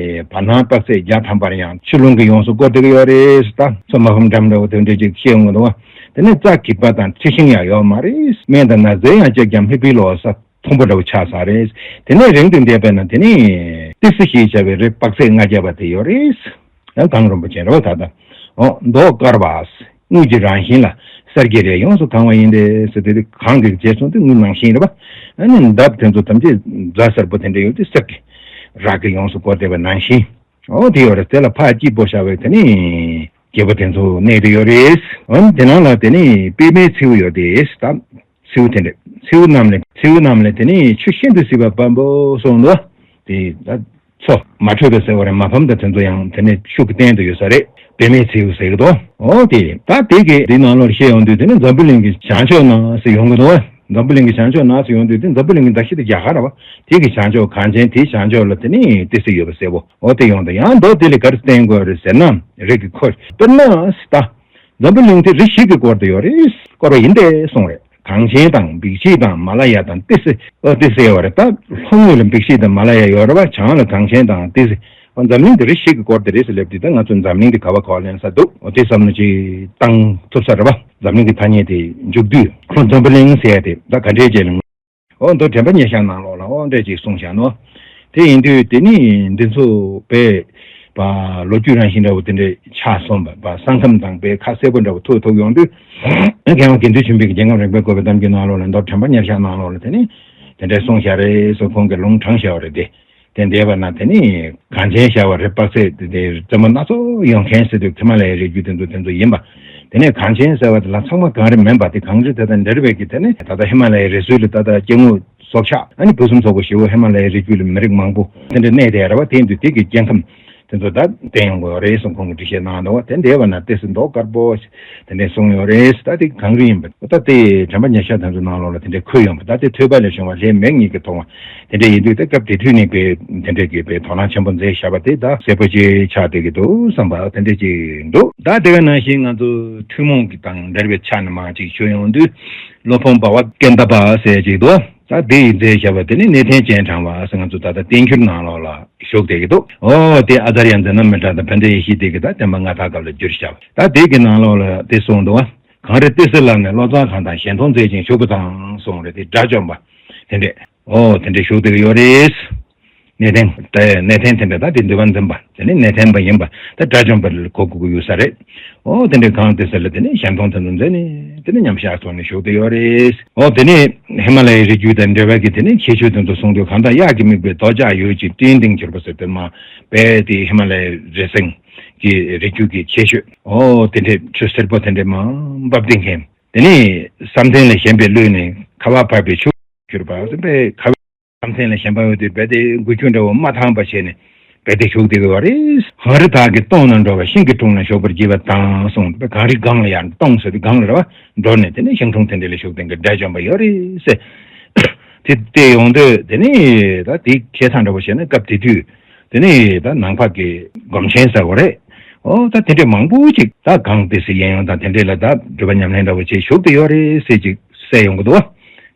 བར་སྣང་དཔག་ཚད་བརྒྱ་ཐམ་པར་ཡང་ཆུ་ཀླུང་གིས་ཡོངས་སུ་བསྐོར་བསྡད་ཀྱི་ཡོད་རེད། ད་མཚོ་མ་ཕམ་འགྲམ་འདྲ་བོ་དེ་འདྲ་ཅིག་ཤེས་ཡོང་གི་འདུག་བ། དེ་ནས་རྩྭ་འགྱིག་པ་དང་འཁྲི་ཤིང་ཡང་ཡོད་མ་རེད། སྨན་དང་ན་བཟའི་ཡང་ལྕགས་ཀྱང་མིག་དཔེ་ལོག་ས་མཐོན་པོ་འདྲ་བོ་ཆགས་ས་རེད། དེ་ནས་རིང་དུ་འདས་པས་ན་དེ་ནས་ཏི་སེ་ཞེས་བྱ་བའི་རི་དཔག་ཚད་ལྔ་བརྒྱ་པ་དེ་ཡོད་རེད། ཡང་གངས་རིན་པོ་ཆེ་རེད་བ། ད་ལྟ་འོ་མདོག་དཀར་བ། དངུལ་གྱི་རང་བཞིན་ལ་གསེར་གྱི་རས་ཡོངས་སུ་གང་བ་ཡིན་ཏེ་ཟེར། དེ་དེ་གངས་ཀྱི་རྗེས་སོང་དེ་དངུལ་ནང་བཞིན་རེད་བ། ཨ་ནི་འདབས་དེ་ཚོ་ཐམས་ཅད་རྫ་སེར་པོ་དེ་འདྲ་ཡོད་དེ་གསེར་གྱི་རག་གི་ཡོངས་སུ་བསྐོར་བསྡད་པ་ནང་བཞིན། འོ་དེ་ཡོད་རེད། དེ་ལ་ཕར་སྐྱིད་པོ་ཤར་བའི་དེ་ནི་རྒྱལ་པོ་དེ་ཚོ་གནས་དེ་ཡོད་རེད། འོན་དེ་ནང་ལ་དེ་ནི་པད་མའི་མཚེའུ་ཡོད་དེ། ད་མཚེའུ་དེ་འདྲ་མཚེའུ་རྣམས་ལས་མཚེའུ་རྣམས་ལས་དེ་ནི་ཆུ་ཤིན་ཏུ་བསིལ་བ་སྦོམ་པོ་སོང་འདུག་དེ་ད་མཚོ་མ་དྲོས་པའི་ཟེར་བ་རེད། མ་ཕམ་དང་དེ་ཚོ་ཡང་དེ་ནི་ཤུགས་ཀྱིས་བརྟན་དུ་ཡོད་ས་རེད། པད་མའི་མཚེའུ་ཟེར་གི་འདུག་འོ་དེ་ད་དེ་གི་དེའི་ནང་ལོགས་བཤད་ཡོང་དུས་དེ་ནི་འཛམ་བུ་གླིང་གི་བྱང་ཕྱོགས་ན་ཟེར་ཡོང་གི་འདུག་འཛམ་བུ་གླིང་གི་བྱང་ཕྱོགས་ན་ཟེར་ཡོང་དུས་དེ་འཛམ་བུ་གླིང་གི་མདའ་བཞི་དེ་རྒྱ་གར་རེད་བ། དེ་གི་བྱང་ཕྱོགས་གངས་ཅན་དེའི་བྱང་ཕྱོགས་ལ་དེ་ནི་ཏི་སེ་ཡོད་པ་ཟེར་བོ། འོ་དེ་ཡོང་དུས་ཡང་མདོ་དེ་ལས་ག་རེ་བསྟན་དགོས་རེད་ཟེར་ན། རིགས་ཀྱི་ཁོར་དཔེར་ན་ད་འཛམ་བུ་གླིང་དེ་རི་བཞི་གིས་བསྐོར་ཏེ་ཡོད་རེད། བསྐོར་བ་ཡིན་ཏེ་གསུངས་རེད། གངས་ཅན་དང་འབིགས་བྱེད་དང་མ་ལ་ཡ་དང་ཏི་སེ། ཨོ་ཏི་སེ་ཡོད་རེད། ད་ལྷོ་ངོས་ལ་འབིགས་བྱེད་དང་མ་ལ་ཡ་ཡོད་རེད་བ། བྱང་ལ་གངས་ཅན་དང་ཏི་སེ། ཨོ་འཛམ་གླིང་འདི་རི་བཞི་གིས་བསྐོར་ཏེ་རེད་ཟེར་ལབ་དུས་ད་ང་ཚོ་འཛམ་གླིང་འདི་ག་བ་ག་བ་ལེན་ས་འདུག་ཨོ་དེ་བསམ་བློ་ཅིག་བཏང་ཐུབ་ས་རེད་བ། འཛམ་གླིང་གི་ཐ་སྙད་དེ་འཇུག་དུས་ཁོ་འཛམ་བུ་གླིང་ཟེར་ཡ་དེ་ད་ག་འདྲའི་རྗེས་ལ། ཨོ་མདོ་དྲན་པ་ཉེར་བཞག་ནང་ལོགས་ལ་ཨོ་འདྲ་ཅིག་གསུངས་བཞག་ནོ། དེ་ཡིན་དུས་དེ་ནི་འདི་ཚོ་དཔེ་པ་ལོ་རྒྱུས་རང་བཞིན་འདྲ་བོ་དེ་འདྲ་ཆགས་སོང་བ། པ་ས་ཁམས་དང་དཔེ་ཁ་གསལ་པོ་འདྲ་བོ་ཐུག་ཐུག་ཡོང་དུས། མཁས་དབང་དགེ་འདུན་ཆོས་འཕེལ་གྱི་རྒྱལ་ཁམས་རིག་པའི་བཀོད་པའི་གཏམ་རྒྱུད་ནང་ལོགས་ལ་མདོ་དྲན་པ་ཉེར་བཞག་ནང་ལོགས་ལ་དེ་ནི་དེ་འདྲ་གསུངས་བཞག་རེད་ཟེར་ཁོང་གིས་ལུང་དྲངས་བཞག་པ་རེད་དེ། དེ་འདས་པ་ན་དེ་ནི་གངས་ཅན་ཤར་བ་རི་དཔག་ཚད་དེ་རྩེ་མོ་སྣ་ཚོགས་ཡོད་མཁན་ཟེར་དུས་ཧི་མ་ལ་ཡའི་རི་རྒྱུད་དེ་ཚོ་དེ་ཚོ་ཡིན་པ། དེ་ནས་གངས་ཅན་ཟེར་བ་དེ་ལ་ཚང་མ་གངས་རི་མིན་པ། དེ་གངས་རི་དེ་དང་འབྲེལ་བའི་གི་དེ་ནས་ད་ལྟ་ཧི་མ་ལ་ཡའི་རི་སུལ་ལ་ད་ལྟ་སྐྱེ་དངོས་སྲོག་ཆགས་ཨ་ནི་ཕུན་སུམ་ཚོགས་པོ་ཞེ་བོ་ཧི་མ་ལ་ཡའི་རི་རྒྱུད་ལ་མི་རིགས་མང་པོ་དེ་འདྲ་གནས་བསྡད་ཡོད་རེད་བ། དེ་ཡིན་དུས་དེ་གི་རྒྱལ་ཁམས་དེ་ཚོ་ད་བསྟན་ཡོང་དགོས་རེད་གསུངས་ཁོང་གིས་འགྲེལ་བཤད་གནང་འདུག་བ། དེ་འདས་པ་ན་ཏི་སེ་མདོག་དཀར་པོ་དེ་འདྲས་གསུངས་ཡོད་རེད། ད་དེ་གངས་རི་ཡིན་པ་ད་དེ་དྲན་པ་ཉེར་བཞག་དེ་ཚོ་ནང་ལོགས་ལ་དེ་འདྲས་འཁོད་ཡོང་བ། ད་དེ་ཐོས་པ་ལས་བྱུང་བ་ལྷད་མེད་ཉིད་ཀྱིས་མཐོང་བ། དེ་འདྲ་ཡིན་དུས་དེ་སྐབས་དེ་དུས་ནས་དཔེ་དེ་འདྲ་གི་དཔེ་དོ་སྣང་ཆེན་པོ་མཛད་བཞག་པ་དེ་ད་གསལ་པོ་ཅིག་ཆགས་བསྡད་ཀྱི་འདུག་བསམ་པ་དེ་འདྲ་ཅིག་འདུག་ད་དེ་ག་ནང་བཞིན་ང་ཚོ་ཐུན་མོང་གི་དང་འབྲེལ་བའི་ཆ་ནས་མང་ཅིག་ཞུ་ཡོང་དུས། སློབ་དཔོན་འབའ་བ་ཀན་ཏ་པ་ཟེར་ཅིག་འདུག་ད་དེ་ཡིས་མཛད་བཞག་པ་དེ་ནི་གནས་བརྟན་སྤྱན་དྲངས་པ་ཟེར་ང་ཚོ་ད་ལྟ་བསྟན་འགྱུར་ནང་ལོགས་ལ་བཞུགས་བསྡད་ཀྱི་འདུག་ཨོ་དེ་ཨ་ཙརྱ་མཛད་རྣམ་མི་གྲགས་དང་བན་དེ་ཡེ་ཤེས་སྡེ་གིས་ད་བསྟན་པ་སྔ་དར་སྐབས་ལ་བསྒྱུར་བཞག་ད་དེ་གི་ནང་ལོགས་ལ་དེ་གསུངས་འདུག་བ། གངས་རི་ཏི་སེ་ལ་ནི་བློ་བཟང་གང་དང་ཞལ་མཐོང་མཛད་ཅིང་བཞུགས་པ་དང་གསུངས་རེད། དེ་དགྲ་བཅོམ་པ་དེ་འདྲས་ཨོ་དེ་འདྲས་བཞུགས་བསྡད་ཀྱི་ཡོད་རེད། གནས་བརྟན་དེ་གནས་བརྟན་དེ་འདྲས་ད་དེ་འདུལ་བ་འཛིན་པ་དེ་ནི་གནས་བརྟན་པ་ཡིན་པ་དེ་དགྲ་བཅོམ་པ་ལ་གོ་དགོས་ཀྱི་ཡོད་ས་རེད། ཨོ་དེ་འདྲས་གངས་ཏི་སེ་ལ་དེ་ནི་ཞལ་མཐོང་དེ་ཚོ་མཛད་ནས་དེ་ནི་མཉམ་བཞག་ཐོག་ནས་བཞུགས་བསྡད་ཡོད་རེད། ཨོ་དེ་ནི་ཧི་མ་ལ་ཡའི་རི་རྒྱུད་དང་འབྲེལ་བའི་གི་དེ་ནི་ཁྱད་ཆོས་དེ་ཚོ་གསུངས་དུས་གང་ལྟར་གཡག་གི་མིག་དཔེ་རྡོ་ལྕགས་འོད་ཀྱི་སྤྲིན་དེང་གྱུར་པ་ཟེར་དེ་མ་དཔེ་དེ་ཧི་མ་ལ་ཡའི་རི་སེང་གི་རི་རྒྱུད་ཀྱི་ཁྱད་ཆོས་ཨོ་དེ་འདྲས་ཆུ་སེར་པོ་དེ་འདྲས་མ་འབབ་བསྡད་མཁན། དེ་ནས་བསམ་གཏན་ལས་གཞན་པའི་བློས་ནི་ཁ་བ་བབས་པའི་ཆུ་གྱུར་པ་ཟེར་བའི་ཁ་བའི་བསམ་གཏན་ལས་གཞན་པ་ཡོད་དུས་རྦད་དེ་འགུལ་སྐྱོད་འདྲ་བོ་མ་འཐང་བ་བྱས་ནས་རྦད་དེ་བཞུགས་བསྡད་ཀྱི་ཡོད་རེད། གངས་རི་དག་གི་སྟོང་ན་འགྲོ་བ་ཤིང་གི་དྲུང་ན་བཞུགས་པར་བགྱིས་པ་དང་གསུངས་པའི་གངས་རི་སྒང་ལ་ཡར་སྟོང་ཟེར་དུས་སྒང་ལ་རེད་བ། འགྲོ་ནས་དེ་ནས་ཤིང་དྲུང་དེ་འདྲ་ལ་བཞུགས་བསྡད་མཁན་དགྲ་བཅོམ་པ་ཡོད་རེད་ཟེར། དེ་བལྟས་ཡོང་དུས་དེ་ནས་ད་དེ་ཁ་སང་འདྲ་བོ་བྱས་ན་སྐབས་དེ་དུས་དེ་ནས་ད་ནང་པ་གི་སྒོམ་ཆེན་ཟེར་བ་རེད། ཨོ་ད་དེ་འདྲས་མང་པོ་ཅིག་ད་གངས་ཏི་སེ་གཡས་གཡོན་དང་དེ་འདྲས་ལ་ད་སྒྲུབ་པ་ཉམས་ལེན་འདྲ་བོ་བྱས་བཞུགས་བསྡད་ཡོད་རེད་ཟེར་ཅིག་གསལ་ཡོང་གི་འདུག་བ།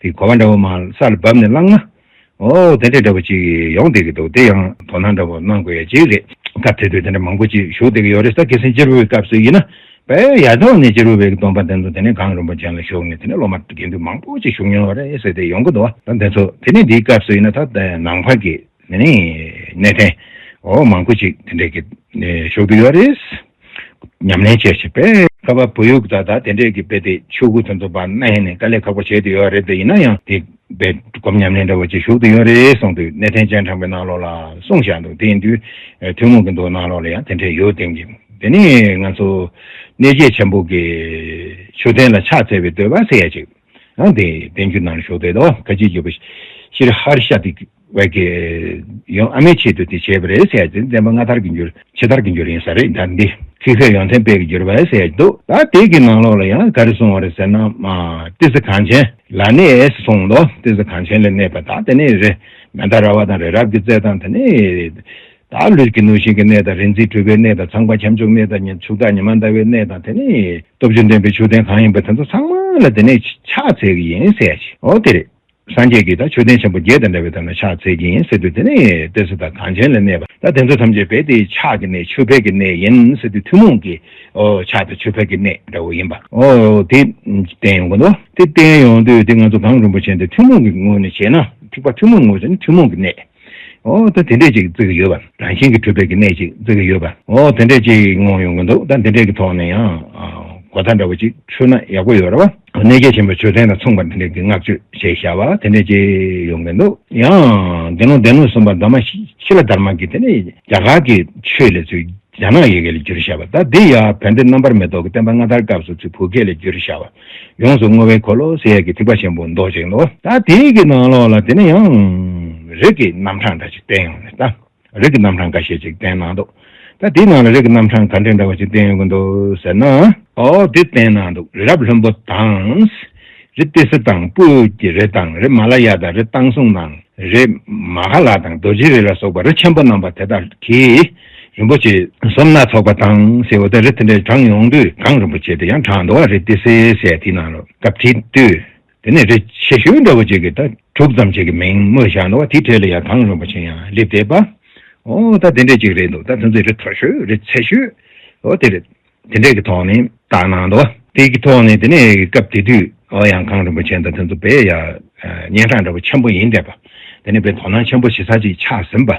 དེ་གོ་བ་འདྲ་བོ་མར་ས་ལ་བབས་ནས་བླངས་ན། ཨོ་དེ་འདྲས་འདྲ་བོ་ཅིག་ཡོང་བསྡད་ཀྱི་འདུག་དེ་ཡང་དོ་སྣང་འདྲ་བོ་གནང་དགོས་ཡ་ཅིག་རེད། སྐབས་དེ་དུས་དེ་འདྲ་མང་པོ་ཅིག་བཞུགས་བསྡད་ཀྱི་ཡོད་རེད། ད་རྒྱལ་མཚན་སྤྱི་བོའི་སྐབས་སུ་ཡིན་ན་ པས་ཡ་ཐོག་ནས་ཅི་རུ་བའི་སྡོམ་པ་དེ་ཚོ་དེ་ནས་གངས་རིན་པོ་ཆེ་ལ་ཞུགས་ནས་དེ་ནས་སློབ་མ་དགེ་འདུན་མང་པོ་ཅིག་བཞུགས་མྱོང་བ་རེད་ཟེར་ཏེ་ཡོང་གི་འདུག་ད་དེ་ཚོ་དེ་ནས་འདིའི་སྐབས་སུ་ཡིན་ན་ད་ནང་པ་གི་དེ་ནས་གནས་བརྟན་འོ་མང་པོ་ཅིག་དེ་འདྲས་ཀྱི་བཞུགས་ཀྱི་ཡོད་རེད། ཉམས་ལེན་བྱས་ཤིག་པས་ཁ་བ་བུ་ཡུག་ད་ད་དེ་འདྲས་ཀྱི་དཔེ་དེ་ཆུ་གུ་དེ་ཚོ་བ་གནས་ནས་དཀའ་ལས་ཁག་པོ་བྱས་ཏེ་ཡོད་རེད་དེ་ཡིན་ན་ཡང་དེ་དཔེ་སྒོམ་ཉམས་ལེན་འདྲ་བོ་ཅིག་བཞུགས་ཏེ་ཡོད་རེད་གསུངས་དུས་གནས་བརྟན་སྤྱན་དྲངས་པའི་ནང་ལོགས་ལ་གསུངས་བཞག་འདུག་དེ་ཡིན་དུས་ཐུན་མོང་གི་མདོ་ནང་ལོགས་ལ་ཡང་དེ་འདྲས་ཡོད་དེང་གི་དེ་ནས་ང་ཚོ་གནས་བརྒྱད་ཆེན་པོ་གི་མཆོད་རྟེན་ལ་ཕྱག་འཚལ་བའི་བསྟོད་པ་ཟེར་ཡ་ཅིག་ཡང་དེ་བསྟན་འགྱུར་ནང་ཞུགས་དེ་དོ་ཁ་ཅིག་གི་བུ་ཤྲཱི་ཧར་ཤ་དེ་བས་ཀྱི་ཡང་ཨ་མའི་ཆེད་དུ་དེ་བྱས་པ་རེད་ཟེར་ཡ་དེ་བསྟན་པ་སྔ་དར་གྱི་འགྱུར་ཕྱི་དར་གྱི་འགྱུར་ཡིན་ས་རེད། ད་འདི་ཁྱི་ཁས་ཡོན་ཏན་དཔལ་གྱི་འགྱུར་བ་ཟེར་ཡ་འདུག་ད་དེ་གི་ནང་ལོགས་ལ་ཡང་ག་རེ་གསུངས་པ་རེད་ཟེར་ན་ཏི་སེ་གངས་ཅན་ལ་གནས་གསུངས་འདུག་ཏི་སེ་གངས་ཅན་ལ་གནས་པ་ད་དེ་ནས་རེད། མནྡ་ར་བ་དང་རི་རབ་ཀྱི་རྩེ་དང་དེ་ནས་ད་ལུས་ཀྱི་གནོད་ཤིང་གི་གནས་དང་རིག་འཛིན་གྲུབ་པའི་གནས་དང་ཚངས་པ་ཁྱབ་འཇུག་གནས་དང་ཉི་ཕྱུག་བདག་ཉི་མ་ཟླ་བའི་གནས་དང་དེ་ནས་སྟོབས་བཅུ་ལྡན་པའི་མཆོད་རྟེན་གང་ཡིན་པ་དེ་ཚོ་ཚང་མ་ལ་དེ་ནས་ཕྱག་འཚལ་གྱི་ཡིན་ཟེར་ཡ་ཞིག་འོ་དེ་རེད། སངས་རྒྱས་ཀྱིས་ད་མཆོད་རྟེན་ཆེན་པོ་བརྒྱད་དང་འདྲ་བའི་དེ་ལ་ཕྱག་འཚལ་གྱི་ཡིན་ཟེར་དུས་དེ་ནས་ཏི་སེ་དང་གངས་ཅན་ལ་གནས་པ་ད་དེ་ཚོ་ཐམས་ཅད་དཔེ་དེ་ཕྱག་གི་གནས་མཆོད་པའི་གི་གནས་ཡིན་ཟེར་དུས་ཐུན་མོང་གི་འོ་ཕྱག་དང་མཆོད་པའི་གི་གནས་འདྲ་བོ་ཡིན་པ་འོ་དེ་བསྟན་ཡོང་གི་འདུག་དེ་བསྟན་ཡོང་དུས་དེ་ང་ཚོ་གངས་རིན་པོ་ཆེ་འདི་ཐུན་མོང་གི་ངོས་ནས་བྱས་ན་ཐེག་པ་ཐུན་མོང་ངོས་ནས་ཐུན་མོང་གི་གནས། ཨོ་ད་དེ་འདྲས་ཅིག་བརྩི་གི་ཡོད་པ། རང་བཞིན་གྱིས་གྲུབ་པའི་གི་གནས་ཅིག་བརྩི་གི་ཡོད་པ། ཨོ་དེ་འདྲས་ཅིག་མངོན་ཡོང་གི་འདུག་ད་དེ་འདྲས་ཀྱི་ཐོག་ནས་ཡང་གོ་བརྡ་འདྲ་བོ་ཅིག་འཕྲོད་ན་ཡག་པོ་ཡོད་རེད་བ། གནས་བརྒྱད་ཆེན་པོའི་མཆོད་རྟེན་དང་མཚུངས་པ་དེ་འདྲས་ཀྱི་བསྔགས་བརྗོད་བྱས་བཞག་པ་དེ་འདྲས་ཅིག་ཡོང་གི་འདུག་ཡང་སྡེ་སྣོད་སྡེ་སྣོད་གསུམ་པ་འདབ་མ་ཤི་ལ་དར་མ་གི་དེ་ནས་རྒྱ་གར་གྱི་ཆོས་ལས་ཚུལ། རྒྱ་ནག་ཡི་གེ་ལ་བསྒྱུར་བཞག་པ་ད་འདི་ཡང་བན་དེ་རྣམ་པར་མི་རྟོག་གི་བསྟན་པ་སྔ་དར་སྐབས་སུ་ཚུར་བོད་སྐད་ལ་བསྒྱུར་བཞག་པ། ཡོངས་སུ་བསྔོ་བའི་འཁོར་ལོ་ཟེར་ཡས་ཀྱི་ཐེག་པ་ཆེན་པོའི་མདོ་ཅིག་འདུག་ད་དེའི་གི་ནང་ལོགས་ལ་དེ་ནས་ཡང་རིགས་ཀྱི་རྣམ་གྲངས་འདྲ་ཞིག་བསྟན་ཡོང་ནས་ད་རིགས་ཀྱི་རྣམ་གྲངས་འགའ་ཤས་ཅིག་བསྟན་གནང་འདུག་ད་དེའི་ནང་ལ་རིགས་ཀྱི་རྣམ་གྲངས་ག་འདྲ་འདྲ་བ་ཞིག་བསྟན་ཡོང་གི་འདུག་ཟེར་ན། ཨོ་དེ་བསྟན་གནང་འདུག་རི་རབ་ལྷུན་པོ་དང་། རི་ཏི་སེ་དང་སྤོས་ཀྱི་རི་དང་རི་མ་ལ་ཡ་དང་རི་བཏང་བཟུང་དང་། རི་མ་ཧ་ལ་དང་རྡོ་རྗེ་རི་ལ་སོགས་པ་རི་ཆེན་པོ་རྣམ་པ་དེ་དག་གིས་རིན་པོ་ཆེ་གསུམ་སྣ་ཚོགས་པ་དང་ཟེར་བ་དེ་རི་དེ་འདྲའི་གྲངས་ཡོང་དུས་གངས་རིན་པོ་ཆེ་དེ་ཡང་གྲངས་འདུག་བ། རི་ཏི་སེ་ཟེར་དེའི་ནང་ལ་སྐབས་དེ་དུས་དེ་ནས་རི་ཆེ་ཤོས་འདྲ་བོ་ཅིག་གི་ད་དྲུག་ཙམ་ཅིག་གི་མིང་སྨོས་བཞག་འདུག་བ། དེའི་གྲས་ལ་ཡང་གངས་རིན་པོ་ཆེ་ཡང་སླེབས་བསྡད་པ། ཨོ་ད་དེ་འདྲས་ཅིག་རེད་འདུག་ད་དེ་ཚོའི་རི་མཐོ་ཤོས་རི་ཆེ་ཤོས་ཨོ་དེ་རེད། དེ་འདྲས་ཀྱི་ཐོག་ནས་བཏང་གནང་འདུག་དེ་གི་ཐོག་ནས་དེ་ནས་སྐབས་དེ་དུས་ཨོ་ཡང་གངས་རིན་པོ་ཆེ་དང་དེ་ཚོ་དཔེ་ཡ་སྙན་གྲགས་འདྲ་པོ་ཆེན་པོ་ཡིན་བསྡད་པ། དེ་ནས་དཔེ་དོ་སྣང་ཆེན་པོ་བྱེད་ས་ཅིག་ཆགས་ཟིན་པ།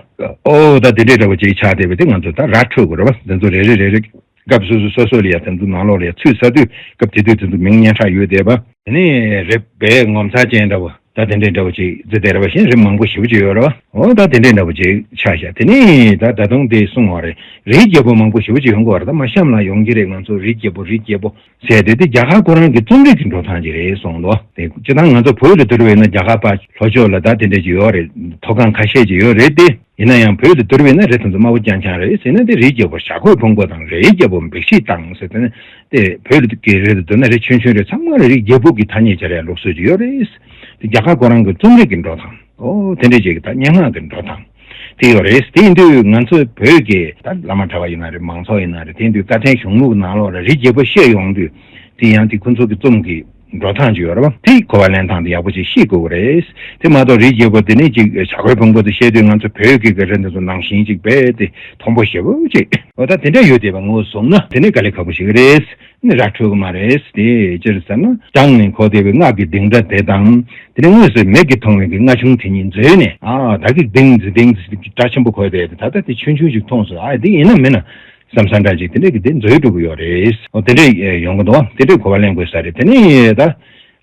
ཨོ་ད་དེ་འདྲས་འདྲ་པོ་ཅིག་ཆགས་བསྡད་པ་དེ་ང་ཚོ་ད་ར་འཕྲོད་དགོས་རེད་བ། དེ་ཚོ་རེ་རེ་རེ་རེ་སྐབས་སོ་སོ་སོ་སོ་ལ་ཡ་དེ་ཚོ་ནང་ལོགས་ལ་ཡ་ཚུད་ཚར་དུས་སྐབས་དེ་དུས་དེ་ཚོ་མིང་སྙན་གྲགས་ཡོད་བསྡད་པ། དེ་ནས་རེད་པའི་ངོ་མཚར་ཅན་འདྲ་པོ། ད་དེ་འདྲའི་འདྲ་པོ་ཅིག་བརྩི་བསྡད་ར་བ་བཞིན་རི་མང་པོ་ཞེ་པོ་ཅིག་ཡོད་ར་བ། འོ་ད་དེ་འདྲའི་འདྲ་པོ་ཅིག་ཆགས་ཤག་དེ་ནས་ད་ད་དུང་དེ་གསུང་བ་རེད། རིའི་རྒྱལ་པོ་མང་པོ་ཞེ་པོ་ཅིག་ཡོང་གི་ཡོད་རེད། ད་མ་གཤམ་ལ་ཡོང་གི་རེད། ང་ཚོ་རིའི་རྒྱལ་པོ་རིའི་རྒྱལ་པོ་ཟེར་དེ་དེ་རྒྱ་གར་ཁོ་རང་གི་རྩོམ་རིག་གི་འགྲོ་སྟངས་ཅིག་རེད་གསུངས་འདུག་དེ་སྤྱིར་བཏང་ང་ཚོ་བོད་ལ་བསྡུར་བས་ན་རྒྱ་གར་པ་ལྷོ་ཕྱོགས་ལ་ད་དེ་འདྲ་ཅིག་ཡོད་རེད། མཐོ་སྒང་ཁ་ཤས་ཅིག་ཡོད་རེད་དེ། ཡིན་ན་ཡང་བོད་དུ་བསྡུར་བས་ན་རི་དེ་ཚོ་དམའ་བོ་རྐྱང་རྐྱང་རེད་ཟེར་ན། དེ་རིའི་རྒྱལ་པོ་བྱ་རྒོད་ཕུང་པོ་དང་། རིའི་རྒྱལ་པོ་འབིགས་བྱེད་དང་ཟེར་དེ་ནི་དེ་བོད་ཀྱི་རི་དུ་བསྡུར་ན་རི་ཆུང་ཆུང་རེད། ཚང་མ་ལ་རིའི་རྒྱལ་པོ་གི་ཐ་སྙད་སྦྱར་ཡ་ལུགས་སྲོལ་ཅིག་ཡོད་རེད། དེ་རྒྱ་གར་ཁོ་རང་གི་རྩོམ་རིག་གི་འགྲོ་སྟངས། ཨོ་དེ་འདྲས་ཅིག་གི་ད་སྙན་ངག་གི་འགྲོ་སྟངས་དེ་ཡོད་རེད། དེ་ཡིན་དུས་ང་ཚོ་བོད་ཀྱི་ད་བླ་མ་གྲྭ་པ་ཡིན་ན་རེད། མང་ཚོགས་ཡིན་ན་རེད། དེ་ཡིན་དུས་བཀའ་བསྟན་གཞུང་ལུགས་ནང་ལོགས་ལ་རིའི་རྒྱལ་པོ་བཤད་ཡོང་དུས་དེ་ཡང་དེ་ཁོ་ཚོ་གི་རྩོམ་གྱི་འགྲོ་སྟངས་ཅིག་ཡོད་རེད་བ། དེ་གོ་བ་ལེན་སྟངས་དེ་ཡག་པོ་ཅིག་ཤེས་དགོས་ཀྱི་རེད། དེ་མ་གཏོགས་རིའི་རྒྱལ་པོ་དེ་ནས་ཅིག་བྱ་རྒོད་ཕུང་པོ་དེ་བཤད་དུས་ང་ཚོ་བོད་ཀྱི་གི་རི་འདི་ཚོ་ནང་བཞིན་ཅིག་རྦད་དེ་མཐོན་པོ་ཞེ་པོ་ཅིག་འོ་ད་དེ་འདྲ་ཡོད་བསྡད་པ་ངོས་བཟུང་ན་དེ་ནས་དཀའ་ལས་ཁག་པོ་ཞིག་རེད། ནི་ར་འཕྲོད་ཀྱི་མ་རེད། དེ་ཅི་རེད་ཟེར་ན་བྱང་ནས་འཁོར་བསྡད་པའི་སྔགས་ཀྱི་ལྡིང་སྒྲ་དེ་དང་། དེ་ནས་དངོས་སུ་མིག་གིས་མཐོང་བའི་གི་རྔ་ཆུང་དེ་གཉིས་འཛོལ་ནས་ཨ་ད་གི་ལྡིང་ལྡིང་སྒྲ་ཆེན་པོ་གོ་བསྡད་དེ། ད་ལྟ་དེ་ཆུང་ཆུང་ཞིག་མཐོང་སོང་། ཨ་དེ་ཡིན་ན་མིན་ན། བསམ་ས་འདྲ་ཅིག་དེ་འདྲ་གི་དེ་འཛོལ་འགྲོ་གི་ཡོད་རེད། འོ་དེ་འདྲ་ཡོང་གི་འདུག་དེ་འདྲ་གོ་བ་ལེན་དགོས་ས་རེད། དེ་ནས་ད་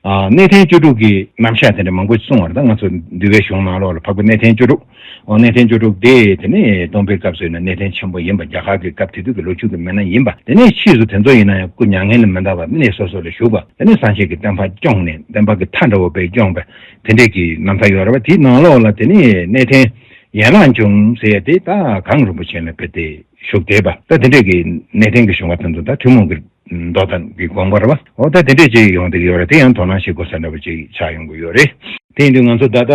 ཨ་གནས་བརྟན་བཅུ་དྲུག་གི་རྣམ་གཞག་དེ་འདྲ་མང་པོ་གསུངས་པ་རེད། ད་ང་ཚོ་འདུལ་བའི་གཞུང་ནང་ལོགས་ལ་འཕགས་པའི་གནས་བརྟན་བཅུ་དྲུག་འོ་གནས་བརྟན་བཅུ་དྲུག་དེ་དེ་ནས་སྟོན་པའི་སྐབས་སུ་ཡིན་ན་གནས་བརྟན་ཆེན་པོ་ཡིན་པ། རྒྱ་གར་གྱི་སྐབས་དེ་དུས་ཀྱི་ལོ་རྒྱུས་ཀྱི་མི་སྣ་ཡིན་པ། དེ་ནས་ཕྱིས་སུ་དེ་ཚོ་ཡིན་ན་ཡང་སྐུ་མྱ་ངན་ལས་མི་འདའ་བར་གནས་སོ་སོ་ལ་བཞུགས་པ། དེ་ནས་སངས་རྒྱས་ཀྱི་བསྟན་པ་སྐྱོང་ནས་བསྟན་པ་གི་མཐའ་འདྲ་བོ་དཔེ་སྐྱོང་བ་དེ་འདྲས་ཀྱི་རྣམ་ཐར་ཡོད་རེད་བ། དེའི་ནང་ལོགས་ལ་དེ་ནས་གནས་བརྟན་ཡན་ལག་འབྱུང་ཟེར་ཡ་དེ་ད་གངས་རིན་པོ་ཆེ་ལ་དཔེ་དེ་བཞུགས་བསྡད་པ། ད་དེ་འདྲས་ཀྱི་གནས་བརྟན་གྱི་གཞུང་བ་དེ་ཚོ་ད་ཐུན་མོང་གི་མདོ་དང་གི་དགོངས་པ་རེད་བ། འོ་ད་དེ་འདྲས་ཅིག་ཡོང་བསྡད་ཀྱི་ཡོད་རེད། དེ་ཡང་དོ་སྣང་བྱེད་དགོས་ས་འདྲ་བོ་ཅིག་ཆགས་ཡོང་གི་ཡོད་རེད། དེ་ཡིན་དུས་ང་ཚོ་ད་ལྟ་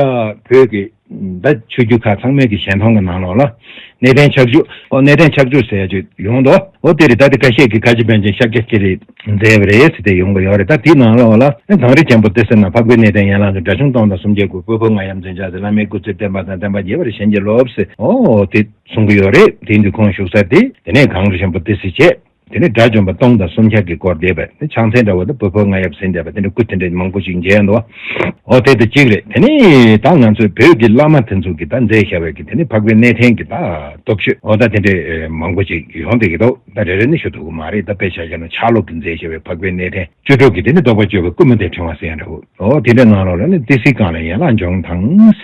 བོད་ཀྱི་ད་ཆོས་བརྒྱུད་ཁག་ཚང་མའི་གི་ཞལ་མཐོང་གི་ནང་ལོགས་ལ་གནས་བརྟན་ཕྱག་མཆོད། ཨོ་གནས་བརྟན་ཕྱག་མཆོད་ཟེར་ཡ་ཅིག་ཡོང་འདུག་ཨོ་དེ་རེད། ད་དེ་ཁ་ཤས་ཀྱིས་ཁ་ཆེ་པཎ་ཆེན་ཤཱཀྱ་ཐུབ་པས་མཛད་པ་རེད་ཟེར་ཏེ་ཡོང་གི་ཡོད་རེད། ད་དེའི་ནང་ལོགས་ལ་དང་རིགས་ཅན་པོ་ཏི་སེ་ན་འཕགས་པའི་གནས་བརྟན་ཡན་ལག་གི་སྒྲ་ཆུང་སྟོང་དང་སུམ་བརྒྱ་དགུ། སྤོས་ཕོ་ལྔ་ཡབ་མཚན་ཕྱག་འཚལ། བླ་མའི་སྐུ་ཚེ་བརྟན་པ་དང་བསྟན་པ་རྒྱས་པར་བྱིན་གྱིས་རློབས་ཟེར། ཨོ་དེ་གསུང་གི་ཡོད་རེད། དེ་ཡིན་དུས་ཁོང་བཞུགས་ས་དེ་དེ་ནས་གངས་རི་ཆེན་པོ་ཏི་སེ་བྱས། དེ་ནས་དགྲ་བཅོམ་པ་སྟོང་དང་སུམ་བརྒྱ་གི་སྐོར་བསྡད་པ། དེ་ཕྱག་མཚན་འདྲ་བོ་དང་བུ་ཕོ་རྔ་ཡབ་ཟིན་བསྡད་པ། དེ་འདྲ་སྐུ་དེ་འདྲ་མང་པོ་ཞིག་མཇལ་འདུག། འོ་དེ་དེ་གཅིག་རེད། དེ་ནས་ད་ང་ཚོའི་བོད་ཀྱི་བླ་མ་དེ་ཚོ་གིས་ད་མཛད་བཞག་པའི་གི་དེ་ནས་འཕགས་པའི་གནས་བརྟན་གྱི་ད་སྟོབས་ཤུགས། འོ་ད་དེ་འདྲ་མང་པོ་ཞིག་ཡོང་བསྡད་ཀྱི་འདུག། ད་རེ་རེ་ནས་ཞུ་ཐུབ་ཀྱི་མ་རེད། ད་དཔེ་ཆ་བཞག་ན་ཕྱག་ལུགས་ཀྱིས་མཛད་བཞག་པའི་འཕགས་པའི་གནས་བརྟན་བཅུ་དྲུག་གི་དེ་ནས་བཟློག་པ་གཅོད་པའི་སྐུ་མི་བདེ་ཕྲེང་བ་ཟེར་ཡང་འདྲ་བོ། འོ་དེ་འདྲའི་ནང་ལོགས་ལ་ནི་ཏི་སེའི་སྒང་ལ་ཡན་ལག་འབྱུང་དང་།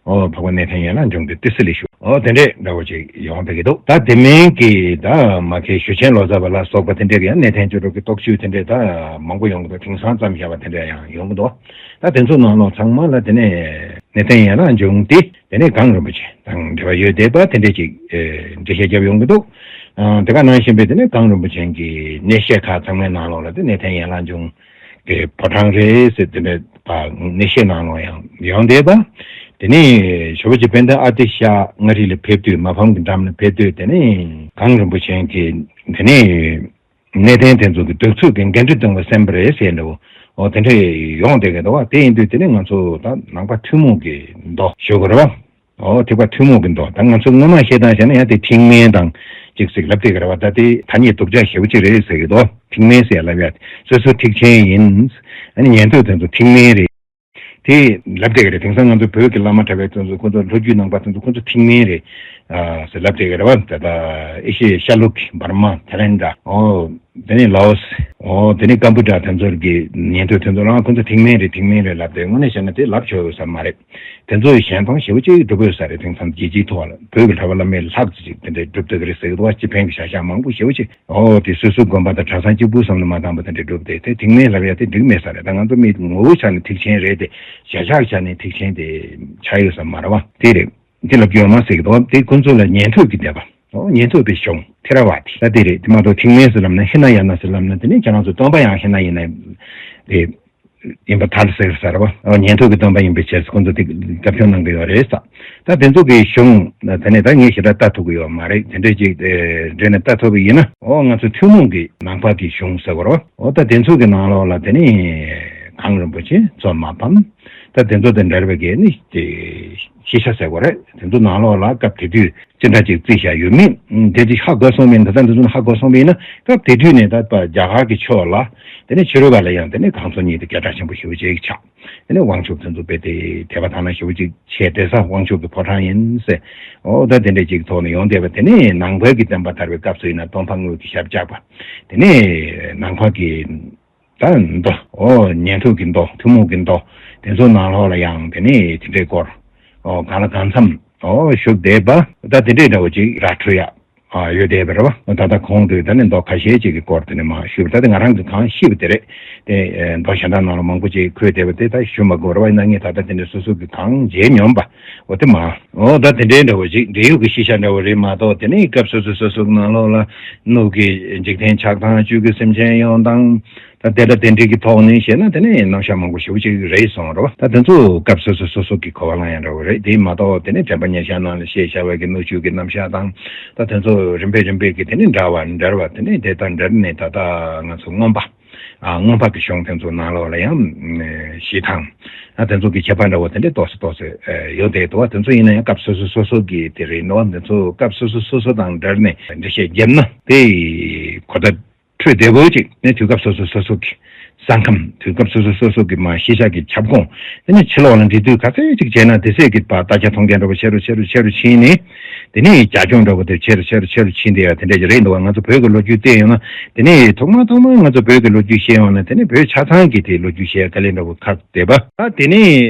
འོ་འཕགས་པ་གནས་བརྟན་ཡན་ལག་འབྱུང་སྟེ་ཏི་སེ་ལ་བཞུགས། འོ་དེ་འདྲས་འདྲ་བོ་ཅིག་ཡོང་བསྡད་ཀྱི་འདུག། ད་དེ་མིན་གྱི་ད་མ་མཁས་ཞུ་ཆེན་ལོ་ཙཱ་བ་ལ་སོགས་པ་དེ་འདྲས་ཀྱི་ཡང་གནས་བརྟན་བཅུ་དྲུག་གི་བཟློག་གཅོད་དེ་འདྲས་ད་མང་པོ་ཡོང་གི་འདུག། དེང་སང་བརྩམས་བཞག་པ་དེ་འདྲས་ཡང་ཡོང་གི་འདུག། ད་དེ་ཚོ་ནང་ལོགས་ཚང་མ་ལ་དེ་ནས་གནས་བརྟན་ཡན་ལག་འབྱུང་སྟེ། དེ་ནས་གངས་རིན་པོ་ཆེ་དང་འབྲེལ་བ་ཡོད་བསྡད་པ་དེ་འདྲས་ཅིག་ཨེ་འགྲེལ་བཤད་བརྒྱབ་ཡོང་གི་འདུག། ཨ་དེ་ག་ནང་བཞིན་པའི་དེ་ནས་གངས་རིན་པོ་ཆེ་གི་གནས་བཤད་ཁག་ཚང་མའི་ནང་ལོགས་ལ་དེ་གནས་བརྟན་ཡན་ལག་འབྱུང་གི་ཕོ་བྲང་རེད་ཟེར་དེ་འདྲ་པ་གནས་བཤད་ནང་ལོགས་ཡང་ཡོང་བསྡད་པ། དེ་ནས་ཇོ་བོ་རྗེ་དཔལ་ལྡན་ཨ་ཏི་ཤ་མངའ་རིས་ལ་ཕེབས་དུས། མ་ཕམ་གྱི་འགྲམ་ལ་ཕེབས་དུས། དེ་ནས་གངས་རིན་པོ་ཆེ་གི་དེ་ནས་གནས་བརྟན་དེ་ཚོ་གི་གདུག་རྩུབ་ཀྱི་འགལ་འདུ་སྟོན་པ་གསན་པ་རེད་ཟེར་འདྲ་བོ། འོ་དེ་འདྲ་ཡོང་བསྡད་ཀྱི་འདུག་བ། དེ་ཡིན་དུས་དེ་ནས་ང་ཚོ་ད་ནང་པ་ཐུན་མོང་གི་མདོ་ཞུ་དགོས་རེད་བ། འོ་ཐེག་པ་ཐུན་མོང་གི་མདོ། ད་ང་ཚོ་སྔོན་མ་བཤད་སྟངས་བྱས་ན་ཡང་དེ་ཐེག་དམན་དང་ཅིག་ཅིག་ལབ་བསྡད་ཀྱི་རེད་བ། ད་དེ་ཐ་སྙད་སྡུག་ཅག་ཞེ་པོ་ཅིག་རེད་ཟེར་གྱི་འདུག། ཐེག་དམན་ཟེར་ཡ་ལབ་ཡ་སོ་སོ་ཐེག་ཆེན་ཡིན། ཨ་ནི་ཉན་ཐོས་དེ་ཚོ་ཐེག་དམན་རེད། དེ་ལབ་བསྡད་ཀྱི་རེད། དེང་སང་ང་ཚོ་བོད་ཀྱི་བླ་མ་གྲྭ་པ་དེ་ཚོ་ཁོ་ཚོ་ལྷོ་རྒྱུད་ནང་པ་དེ་ཚོ་ཁོ་ཚོ་ཐེག་དམན་རེད། ཨ་ཟེར་ལབ་བསྡད་ཀྱི་རེད་བ། ད་ལྟ་ཨེ་ཤེ་ཡའི་ཤར་ལུགས་ཀྱི་འབར་མ། ཐའི་ལན་ཌ། འོ་དེ་ནས་ལའོ་སི། འོ་དེ་ནས་ཀམ་པུ་ཅ། དེ་ཚོར་གྱི་ཉན་ཐོས་དེ་ཚོ་རང་ཁོ་ཚོ་ཐེག་དམན་རེད། ཐེག་དམན་རེད་ལབ་བསྡད། དངོས་གནས་བཤད་ན་དེ་ལབ་ཆོག་ཡོད་ས་མ་རེད། དེ་ཚོ་ཡི་གཞན་དོན་ཞེ་པོ་ཅིག་སྒྲུབ་ཡོད་ས་རེད། དེང་སང་རྒྱལ་སྤྱིའི་ཐོག་ལ་བོད་ཀྱི་གྲྭ་པ་བླ་མའི་ལྷག་ཙམ་ཅིག་དེ་འདྲའི་སྒྲུབ་བསྡད་ཀྱི་རེད་ཟེར་གྱི་འདུག་བ། སྤྱི་ཕན་གྱི་བྱ་གཞག་མང་པོ་ཞེ་པོ་ཅིག། འོ་དེ་སོ་སོའི་དགོན་པ་དང་གྲྭ་ཚང་གཅིག་པུ་བསམ་བློ་མ་བཏང་བ་དེ་འདྲ་སྒྲུབ་བསྡད་དེ་ཐེག་དམན་ལབ་ཡ་དེ་འགྲིག་མེད་ས་རེད། ད་ང་ཚོ་མི་ངོ་བོའི་ཆ་ནས་ཐེག་ཆེན་རེད་དེ། བྱ་གཞག་གི་ཆ་ནས་ཐེག་ཆེན་དེ་ཆགས་ཡོད་ས་མ་རེད་བ། དེ་རེད། འདི་ལབ་རྒྱུ་ཡོད་མ་ཟེར་གྱི་འདུག། དེ་ཁོ་ཚོ་ལ་ཉན་ཐོས་ཀྱི་སྡེ་པ། འོ་ཉན་ཐོས་པའི་གཞུང་ཐེ་ར་ཝ་དི་ལ་དེ་རེད། དེ་མ་གཏོགས་ཐེག་དམན་ཟེར་ལབ་ན། ཧི་ན་ཡ་ན་ཟེར་ལབ་ན། དེ་ནས་ཁྱེད་རང་ཚོ་སྟོན་པ་ཡང་ཧི་ན་ཡ་ན་རེད། ཡིན་པ་ཐལ་ཟེར་ས་རེད་བ། འོ་ཉན་ཐོས་ཀྱི་སྟོན་པ་ཡིན་པའི་ཕྱིར་ཁོ་ཚོ་དེ་རྒྱབ་སྐྱོར་གནང་གི་ཡོད་རེད་ས། ད་དེ་ཚོ་གི་གཞུང་དེ་ནས་ད་ངས་ཞེ་དྲག་ལྟ་ཐུབ་ཀྱི་ཡོད་མ་རེད། དེ་འདྲས་ཅིག་འདྲེས་ནས་ལྟ་ཐུབ་པ་ཡིན་ན། འོ་ང་ཚོ་ཐུན་མོང་གི་ནང་པ་གི་གཞུང་ཟེར་བ་རེད་བ། འོ་ད་དེ་ཚོ་གི་ནང་ལོགས་ལ་དེ་ནས་གངས་རིན་པོ་ཆེ། མཚོ་མ་ཕམ། ད་དེ་ཚོ་དང་འབྲེལ་བའི་གི་ནི་དེ་ཤེས་བྱ་ཟེར་བ་རེད། དེ་ཚོ་ནང་ལོགས་ལ་སྐབས་དེ་དུས་ཅི་འདྲ་ཅིག་བརྩིས་བཞག་ཡོད་མེད། དེ་ཅིག་ཧ་གོ་སོང་བ་ཡིན་ན། ད་ལྟ་འདི་ཚོ་ཧ་གོ་སོང་བ་ཡིན་ན། སྐབས་དེ་དུས་ནས་ད་རྒྱ་གར་གྱི་ཕྱོགས་ལ་དེ་ནས་ཕྱི་རོལ་པ་ལ་ཡང་དེ་ནས་གངས་མཚོ་གཉིས་དེ་སྐད་གྲགས་ཆེན་པོ་ཞེ་པོ་ཅིག་ཆགས། དེ་ནས་དབང་ཕྱུག་དེ་ཚོ་དཔེ་དེ་དད་པ་དག་སྣང་ཞེ་པོ་ཅིག་བྱས་བསྡད་ས། དབང་ཕྱུག་གི་ཕོ་བྲང་ཡིན་ཟེར། འོ་ད་དེ་འདྲས་ཅིག་ཐོག་ནས་ཡོང་བསྡད་པ། དེ་ནས་ནང་པའི་གི་བསྟན་པ་དར་བའི་སྐབས་སུ་ཡིན་ན་སྟོང་པ་དངོས་ཀྱི་ཞབས་བཅགས་པ། དེ་ནས་ནང་པ་གི་ད་མདོ། འོ་ཉན་ཐོས་ཀྱི་མདོ། ཐུན་མོང་གི་མདོ། དེ་ཚོ་ནང་ལོགས་ལ་ཡང་དེ་ནས་དེ་འདྲའི་སྐོར། འོ་གང་ལ་གང་འཚམ། འོ་བཞུགས་བསྡད་པ། ད་དེ་འདྲའི་འདྲ་བོ་ཅིག་ར་འཕྲོད་ཡ། ཨ་ཡོད་བསྡད་པ་རེད་བ། ད་ལྟ་གོང་དུ་ད་ནི་མདོ་ཁ་ཤས་ཅིག་གི་སྐོར་དེ་ནས་མར་ཞུས་པ། ད་དེ་ང་རང་གིས་གང་ཤེས་པ་དེ་རེད། དེ་ཨེ་མདོ་གཞན་དག་ནང་ལ་མང་པོ་ཅིག་འཁོད་བསྡད་པ་དེ་ད་ཞུ་མ་དགོས་རེད་བ། ཡིན་ན་ངས་ད་ལྟ་དེ་འདྲའི་སོ་སོ་གིས་གང་མཇལ་མྱོང་པ། འོ་དེ་མ། འོ་ད་དེ་འདྲའི་འདྲ་བོ་ཅིག་འབྲེལ་ཡོད་ཀྱི་ཤེས་བྱ་འདྲ་བོ་རེད་མ་གཏོགས། དེ་ནས་སྐབས་སོ་སོ་སོ་སོ་གི་ནང་ལོགས་ལ་ནུབ་ཀྱི་འཇིག་རྟེན་ཆགས་སྟངས། བཅུད་ཀྱི་སེམས་ཅན་ཡོང་སྟངས། ད་དེ་འདྲ་དེ་འདྲའི་གི་ཐོག་ནས་བཤད་ན་དེ་ནས་རྣམ་གཞག་མང་པོ་ཞེ་པོ་ཅིག་རེད་སོང་རེད་བ། ད་དེ་ཚོ་སྐབས་སོ་སོ་སོ་སོ་གི་གོ་བ་ལེན་ཡ་འདྲ་བོ་རེད། དེ་མ་གཏོགས་དེ་ནས་དྲན་པ་ཉེར་བཞག་ནང་ལ་བཤད་བྱ་བའི་གི་སྣོད་བཅུད་ཀྱི་རྣམ་གཞག་དང་། ད་དེ་ཚོ་རིམ་པས་རིམ་པས་ཀྱི་དེ་ནས་འདྲ་བ་འདྲ་བ། དེ་ནས་དེ་དང་འབྲེལ་ནས་ད་ལྟ་ང་ཚོ་མངོན་པ། ཨ་མངོན་པ་གི་གཞུང་དེ་ཚོ་ནང་ལོགས་ལ་ཡང་ཨ་ཞེས་དང་། ཨ་དེ་ཚོ་གི་ཁྱད་པར་འདྲ་བོ་དེ་འདྲས་ཏོག་ཙམ་ཏོག་ཙམ་ཨ་ཡོད་བསྡད་འདུག་བ། དེ་ཚོ་ཡིན་ན་ཡང་སྐབས་སོ་སོ་སོ་སོ་གི་དེ་རེད་འདུག་བ། དེ་ཚོ་སྐབས་སོ་སོ་སོ་སོ་དང་འབྲེལ་ནས་འགྲེལ་བཤད་བརྒྱབ་ན་དེ་གོ་བརྡ་འཕྲོད་བདེ་པོ་ཅིག་ནས། དུས་སྐབས་སོ་སོ་སོ་སོ་གི་ས་ཁམས། དུས་སྐབས་སོ་སོ་སོ་སོ་གི་མ་ཤེས་བྱ་གི་ཁྱབ་ཁོངས། དེ་ནས་ཕྱི་ལོགས་ལ་འབྲེལ་མཐུད་ག་ཚད་ཅིག་བྱས་ན་དེ་ཚད་ཀྱི་བར་ལྟ་རྒྱ་མཐོང་རྒྱ་འདྲ་བོ་ཆེ་རུ་ཆེ་རུ་ཆེ་རུ་ཕྱིན་ནས། དེ་ནས་རྒྱ་ལྗོངས་འདྲ་བོ་དེ་ཆེ་རུ་ཆེ་རུ་ཆེ་རུ་ཕྱིན་བསྡད་ཡ་དེ་འདྲ་ཞིག་རེད་འདུག་བ། ང་ཚོ་བོད་ཀྱི་ལོ་རྒྱུས་བལྟས་ཡོང་ན། དེ་ནས་ཐོག་མ་ཐོག་མ་ང་ཚོ་བོད་ཀྱི་ལོ་རྒྱུས་བཤད་ཡོང་ན། དེ་ནས་བོད་ཆ་ཚང་གི་དེ་ལོ་རྒྱུས་བཤད་ཡ་དཀའ་ལས་འདྲ་བོ་ཁག་བསྡད་པ། ད་དེ་ནས་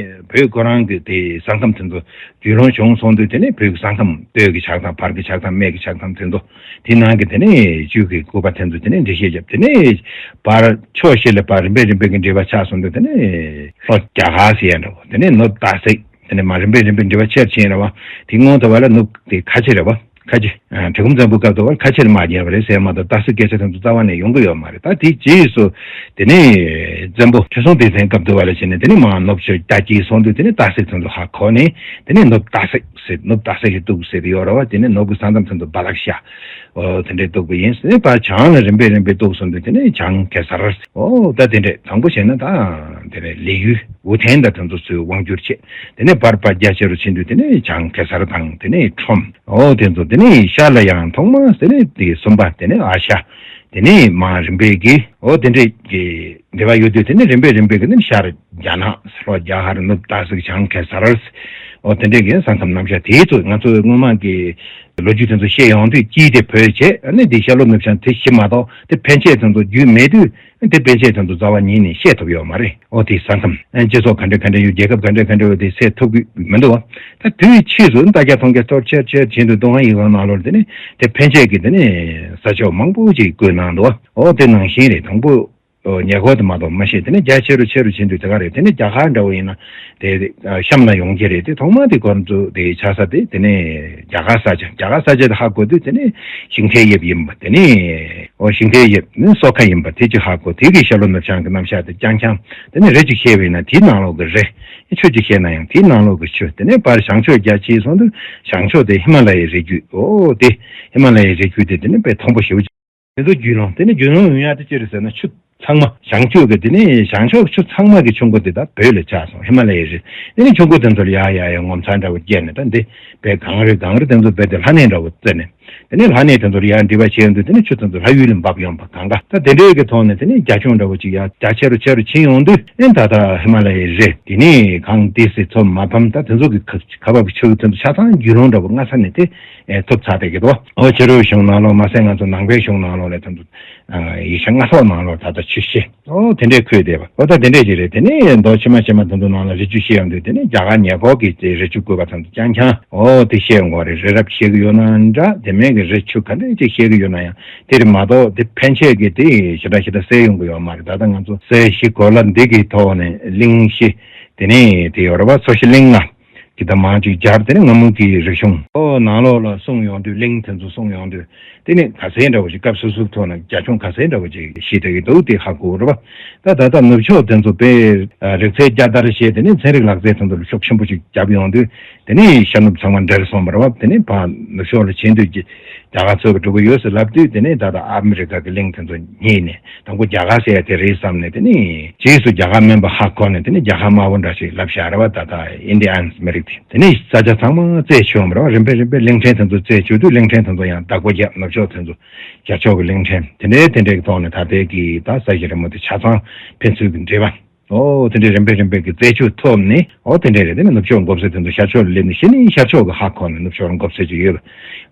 བོད་ཁོ་རང་གི་དེ་ས་ཁམས་དེ་ཚོ་རྒྱུས་ལོན་བྱུང་སོང་དུས། དེ་ནས་བོད་ཀྱི་ས་ཁམས་སྟོད་ཀྱི་ཆགས་སྟངས། བར་གྱི་ཆགས་སྟངས། སྨད་ཀྱི་ཆགས་སྟངས་དེ་ཚོ། དེ་ནང་གི་དེ་ནས་བཅུད་ཀྱི་བཀོད་པ་དེ་ཚོ་དེ་ནས་འགྲེལ་བཤད་བརྒྱབ། དེ་ནས་བར་ཕྱོགས་བཞི་ལ་བར་རིམ་པས་རིམ་པས་ཀྱི་འགྲེལ་པ་ཆགས་སོང་དུས། དེ་ནས་ལྷོ་རྒྱ་གར་ཟེར་ཡ་འདྲ་བོ། དེ་ནས་ནུབ་སྟག་གཟིག། དེ་ནས་མར་རིམ་པས་རིམ་པས་འགྲེལ་པ་ཆེར་ཕྱིན་རེད་བ། དེ་སྔོན་དུ་བ་ལ་ནུབ་དེ་ཁ་ཆེ་རེད་བ། ཁ་ཆེ། ཨ་གྲི་གུམ་བཙན་པོའི་སྐབས་དུ་བ་ལ་ཁ་ཆེར་མ་རྒྱལ་བ་རེད་ཟེར་མ་གཏོགས། སྟག་གཟིག་སྐད་ཆ་དེ་ཚོ་རྩ་བ་ནས་ཡོང་གི་ཡོད་མ་རེད། ད་དེ་རྗེས་སུ་དེ་ནས་བཙན་པོ་ཁྲི་སྲོང་ལྡེ་བཙན་སྐབས་དུ་བ་ལ་བྱས་ནས། དེ་ནས་མར་ནུབ་ཕྱོགས་རྒྱ་སྐྱེད་སོང་དུས། དེ་ནས་སྟག་གཟིག་དེ་ཚོ་ཧ་གོ་ནས། དེ་ནས་ནུབ་སྟག་གཟིག་ཟེར། ནུབ་སྟག་གཟིག་གི་གདུགས་ཟེར་གྱི་ཡོད་རེད་བ། དེ་ནས་ནུབ་ཀྱི་ས་མཚམས་ཚུན་དུ་བ་ལ་ཤ། འོ་དེ་འདྲས་གཏུགས་པ་ཡིན་ཟེར། ཕར་བྱང་ལ་རིམ་པས་རིམ་པས་གཏུགས་སོང་དུས། དེ་ནས་བྱང་གེ་སར། འོ་ད་དེ་འདྲས། དང་པོ་བྱས་ན་ད་དེ་ནས་ལི་ཡུལ་ཝུ་ཐེན་དང་དེ་ཚོ་ཚུར་དབང་བསྒྱུར་བྱས། དེ་ནས་བར་བར་རྒྱ་ཆེ་རུ་ཕྱིན་དུས། དེ་ནས་བྱང་གེ་སར་དང་། དེ་ནས་ཁྲོམ། འོ་དེ་ཚོ། དེ་ནས་ཤར་ལ་ཡང་ཐོག་མ་དེ་ནས་དེ་སུམ་པ། དེ་ནས་ཨ་ཤ། དེ་ནས་མར་རིམ་པས་ཀྱི་འོ་དེ་འདྲས་ཀྱི་འབྲེལ་བ་ཡོད་དུས། དེ་ནས་རིམ་པས་རིམ་པས་ཀྱི་ནི་ཤར་རྒྱ་ནག་ལྷོ་རྒྱ་གར་ནུབ་སྟག་གཟིག་བྱང་གེ་སར། འོ་དེ་འདྲས་ཀྱི་ས་མཚམས་རྣམ་གཞག་དེའི་ཚོ་ང་ཚོས་སྔོན་མ་གི་ལོ་རྒྱུས་དེ་ཚོ་བཤད་ཡོང་དུས། དཀྱིལ་དེ་བོད་བྱས། ཨ་ནི་འདི་ཤར་ལྷོ་ནུབ་བྱང་དེ་བཞི་མ་གཏོགས། དེ་ཕན་ཆད་དེ་ཚོ་རྒྱུས་མེད་དུས། དེ་ཕན་ཆད་དེ་ཚོ་རྩ་བ་ཉིད་ནས་བཤད་ཐུབ་ཡོད་མ་རེད། འོ་དེ་ས་མཚམས་སྤྱི་ཚོགས་ག་འདྲ་ག་འདྲ་ཡོད། རྒྱལ་ཁབ་ག་འདྲ་ག་འདྲ་ཡོད། དེ་གསལ་ཐུབ་ཀྱི་མི་འདུག་བ། ད་དུས་ཕྱིས་སུ་ལྟ་རྒྱ་མཐོང་རྒྱ་འཐོར་ཆེར་ཆེར་ཕྱིན་དུས། ཏུན་ཧོང་ཡིག་ཚང་ནང་ལོགས་དེ་ནས་དེ་ཕན་ཆད་ཀྱི་དེ་ནས་ས་ཕྱོགས་མང་པོ་ཅིག་བཀོད་གནང་འདུག་བ། འོ་དེ་ནང་བཞིན་རེད། དང་པོ་ཉེ་འཁོར་དེ་མ་གཏོགས་མ་ཤེས། དེ་ནས་རྒྱ་ཆེ་རུ་ཆེ་རུ་ཕྱིན་དུས་དེ་ག་རེད། དེ་ནས་རྒྱ་གར་འདྲ་བོ་ཡིན་ན་དེ་གཤམ་ལ་ཡོང་གི་རེད། དེ་ཐོག་མ་དེ་ཁོ་ཚོ་དེ་ཆགས་ས་དེ་དེ་ནས་རྒྱ་གར་ས་ཆ། རྒྱ་གར་ས་ཆ་དེ་ཧ་གོ་དུས། དེ་ནས་ཞིང་ཐེ་ཡིབ་ཡིན་པ། དེ་ནས་འོ་ཞིང་ཐེ་ཡིབ་ནི་སོ་ཁ་ཡིན་པ་དེ་ཅིག་ཧ་གོ། དེ་གི་ཤར་ལྷོ་ནུབ་བྱང་གི་རྣམ་གཞག་དེ་རྐྱང་རྐྱང་། དེ་ནས་རེ་ཅིག་བཤད་པ་ཡིན་ན་དེའི་ནང་ལོགས་ཀྱི་རེ། ཆོས་ཅིག་བཤད་ན་ཡང་དེའི་ནང་ལོགས་ཀྱི་ཆོས། དེ་ནས་བར་བྱང་ཕྱོགས་རྒྱ་ཆེ་སོང་དུས་བྱང་ཕྱོགས་དེ་ཧི་མ་ལ་ཡའི་རི་རྒྱུད། འོ་དེ་ཧི་མ་ལ་ཡའི་རི་རྒྱུད་དེ་དེ་ནས་དཔེ་མཐོན་པོ་ཞེ་པོ་ཅིག་དེ་ཚོ་རྒྱུས་ལོན། དེ་ནས་རྒྱུས་ལོན་ཡོང་ཡ་དེ་ཅི་རེད་ཟེར་ན། ཆུ་ཚང་མ་བྱང་ཕྱོགས་ཀྱི་དེ་ནས་བྱང་ཕྱོགས་ཆུ་ཚང་མ་གི་ཆུ་མགོ་དེ་ད་བོད་ལ་ཆགས་སོང་། ཧི་མ་ལ་ཡའི་རི། དེ་ནས་ཆུ་མགོ་དེ་ཚོར་ཡ་ཡ་ཡ་ངོ་མཚར་འདྲ་བོ་བསྐྱལ་ནས། ད་འདི་བོད་གངས་རི་གངས་རི་དེ་ཚོ་བོད་དེ་ལྷ་གནས་འདྲ་བོ་བརྩིས་ནས། དེ་ནས་ལྷ་གནས་དེ་ཚོར་ཡ་འདྲི་བ་བྱས་ཡོང་དུས། དེ་ནས་ཆུ་དེ་ཚོ་ལྷ་ཡུལ་ལ་འབབ་ཡོང་པ་གང་ག། ད་དེ་འདྲའི་གི་ཐོག་ནས་དེ་ནས་རྒྱ་ཁྱོན་འདྲ་བོ་ཅིག་ཡ་རྒྱ་ཆེ་རུ་ཆེ་རུ་ཕྱིན་ཡོང་དུས། ཨེ་ད་ལྟ་ཧི་མ་ལ་ཡའི་རི་དེ་ནས་གངས་ཏི་སེ་མཚོ་མ་ཕམ། ད་དེ་ཚོ་གི་ཁ་ཁ་བབ་ཀྱི་ཆུ་དེ་ཚོ་ཆ་ཚང་རྒྱུས་ལོན་འདྲ་བོ་སྔ་ས་ནས་དེ་ཨེ་ཐུབ་ཚར་བསྡད་ཀྱི་འདུག་འོ་ཕྱི་རོལ་གཞུང་ནང་ལོགས་མ་ཟད་ང་ཚོ་ནང་པའི་གཞུང་ནང་ལོགས་ལ་དེ་ཚོ་ཡིག་ཆ་སྔ་ཐོག་ནང་ལོགས་ད་ལྟ་ཆུ་བཤད། ཨོ་དེ་འདྲས་འཁོད་བསྡད་པ། ཨོ་ད་དེ་འདྲས་ཅིག་རེད། དེ་ནས་མདོ་ཕྱི་མ་ཕྱི་མ་དེ་ཚོ་ནང་ལ་རི་རྒྱུད་བཤད་ཡོང་དུས། དེ་ནས་རྒྱ་གར་ཉེ་འཁོར་གྱི་དེ་རི་རྒྱུད་བཀོད་པ་ཙམ་དུ་རྐྱང་རྐྱང་ཨོ་དེ་བཤད་ཡོང་གི་རེད། རི་རབ་བཤད་གི་ཡོད་ན་འདྲ། དེ་མིན་གྱི་རི་ཆུ་ག་འདྲས་ཅིག་བཤད་གི་ཡོད་ན་ཡང་དེ་རེད་མ་གཏོགས། དེ་ཕན་ཆད་ཀྱི་དེ་ཞེ་དྲག་ཞེ་དྲག་གསལ་ཡོང་གི་ཡོད་མ་རེད། ད་ལྟ་ང་ཚོ་ས་གཞི་གོ་ལ་འདི་གི་ཐོག་ནས་གླིང་བཞི། དེ་ནས་དེ་ཡོད་རེད་པ། མཚོ་བྱང་གླིང་ལྔ། གི་ད་མང་ཅིག་སྦྱར། དེ་ནས་སྔ་མོ་གི་རིག་གཞུང་ཨོ་ནང་ལོགས་ལ་གསུངས་ཡོང་དུས། གླིང་དེ་ཚོ་གསུངས་ཡོང་དུས། དེ་ནས་ག་ཚད་འདྲ་བོ་ཞིག་སྐབས་སོ་སོའི་ཐོག་ནས་རྒྱ་ཁྱོན་ག་ཚད་འདྲ་བོ་ཞིག་ཤེས་བསྡད་ཀྱི་འདུག་དེ་ཧ་གོ་རེད་པ། ད་ད་ལྟ་ནུབ་ཕྱོགས་དེ་ཚོ་དཔེ་རིག་རྩལ་བསྐྱར་དར་བྱས། དེ་ནས་ཚན་རིག་ལག་རྩལ་དེ་ཚོ་ལ་ཤུགས་ཆེན་པོ་ཞིག་བརྒྱབ་ཡོང་དུས། དེ་ནས་ཤར་ནུབ་ཚང་མ་འབྲེལ་སོང་བ་རེད་པ། དེ་ནས་ཕར་ནུབ་ཕྱོགས་ལ་ཕྱིན་དུས་ཀྱི་རྒྱ་གར་ཚོ་གི་འགྲོ་གི་ཡོད་ཟེར་ལབ་དུས། དེ་ནས་ད་ལྟ་ཨ་མི་རི་ཀ་གི་གླིང་དེ་ཚོ་རྙེད་ནས། དང་པོ་རྒྱ་གར་ཟེར་ཡ་དེ་རེད་བསམ་ནས། དེ་ནས་རྗེས་སུ་རྒྱ་གར་མིན་པ་ཧ་གོ་ནས། དེ་ནས་རྒྱ་གར་དམར་པོ་འདྲ་ཞིག་ལབ་བཞག་རེད་པ། ད་ལྟ་ཨིན་ཌི་ཡན་མི་རིགས་དེ། དེ་ནས་ས་ཆ་ཚང་མ་རྩད་ཆོད་པ་རེད་པ། རིམ་པས་རིམ་པས་གླིང་ཕྲན་དེ་ཚོ་རྩད་ཆོད་དུས། གླིང་ཕྲན་དེ་ཚོ་ཡང་བདག་པོ་རྒྱབ། ནུབ་ཕྱོགས་དེ་ཚོ་རྒྱ་ཕྱོགས་ཀྱི་གླིང་ཕྲན་དེ་འདྲའི་དེ་འདྲའི་གི་ཐོག་ནས། ད་ལྟའི་གི་ད་ས་གཞི་རིལ་མོ་དེ་ཆ་ཚང་ཕན་ཚུན་གྱི་འབྲེལ་བ། ཨོ་དེ་འདྲའི་རིམ་པས་རིམ་པས་ཀྱི་རྩད་ཆོད་ཐོབ་ནས། ཨོ་དེ་འདྲའི་རེད། དེ་ནས་ནུབ་ཕྱོགས་མགོ་སེར་དེ་ཚོ་ཤར་ཕྱོགས་ལ་སླེབས་ནས། གཞི་ནས་ཤར་ཕྱོགས་ཀྱི་ཧ་གོ་ནས། ནུབ་ཕྱོགས་ལ་མགོ་སེར་ཅིག་ཡོད་པ།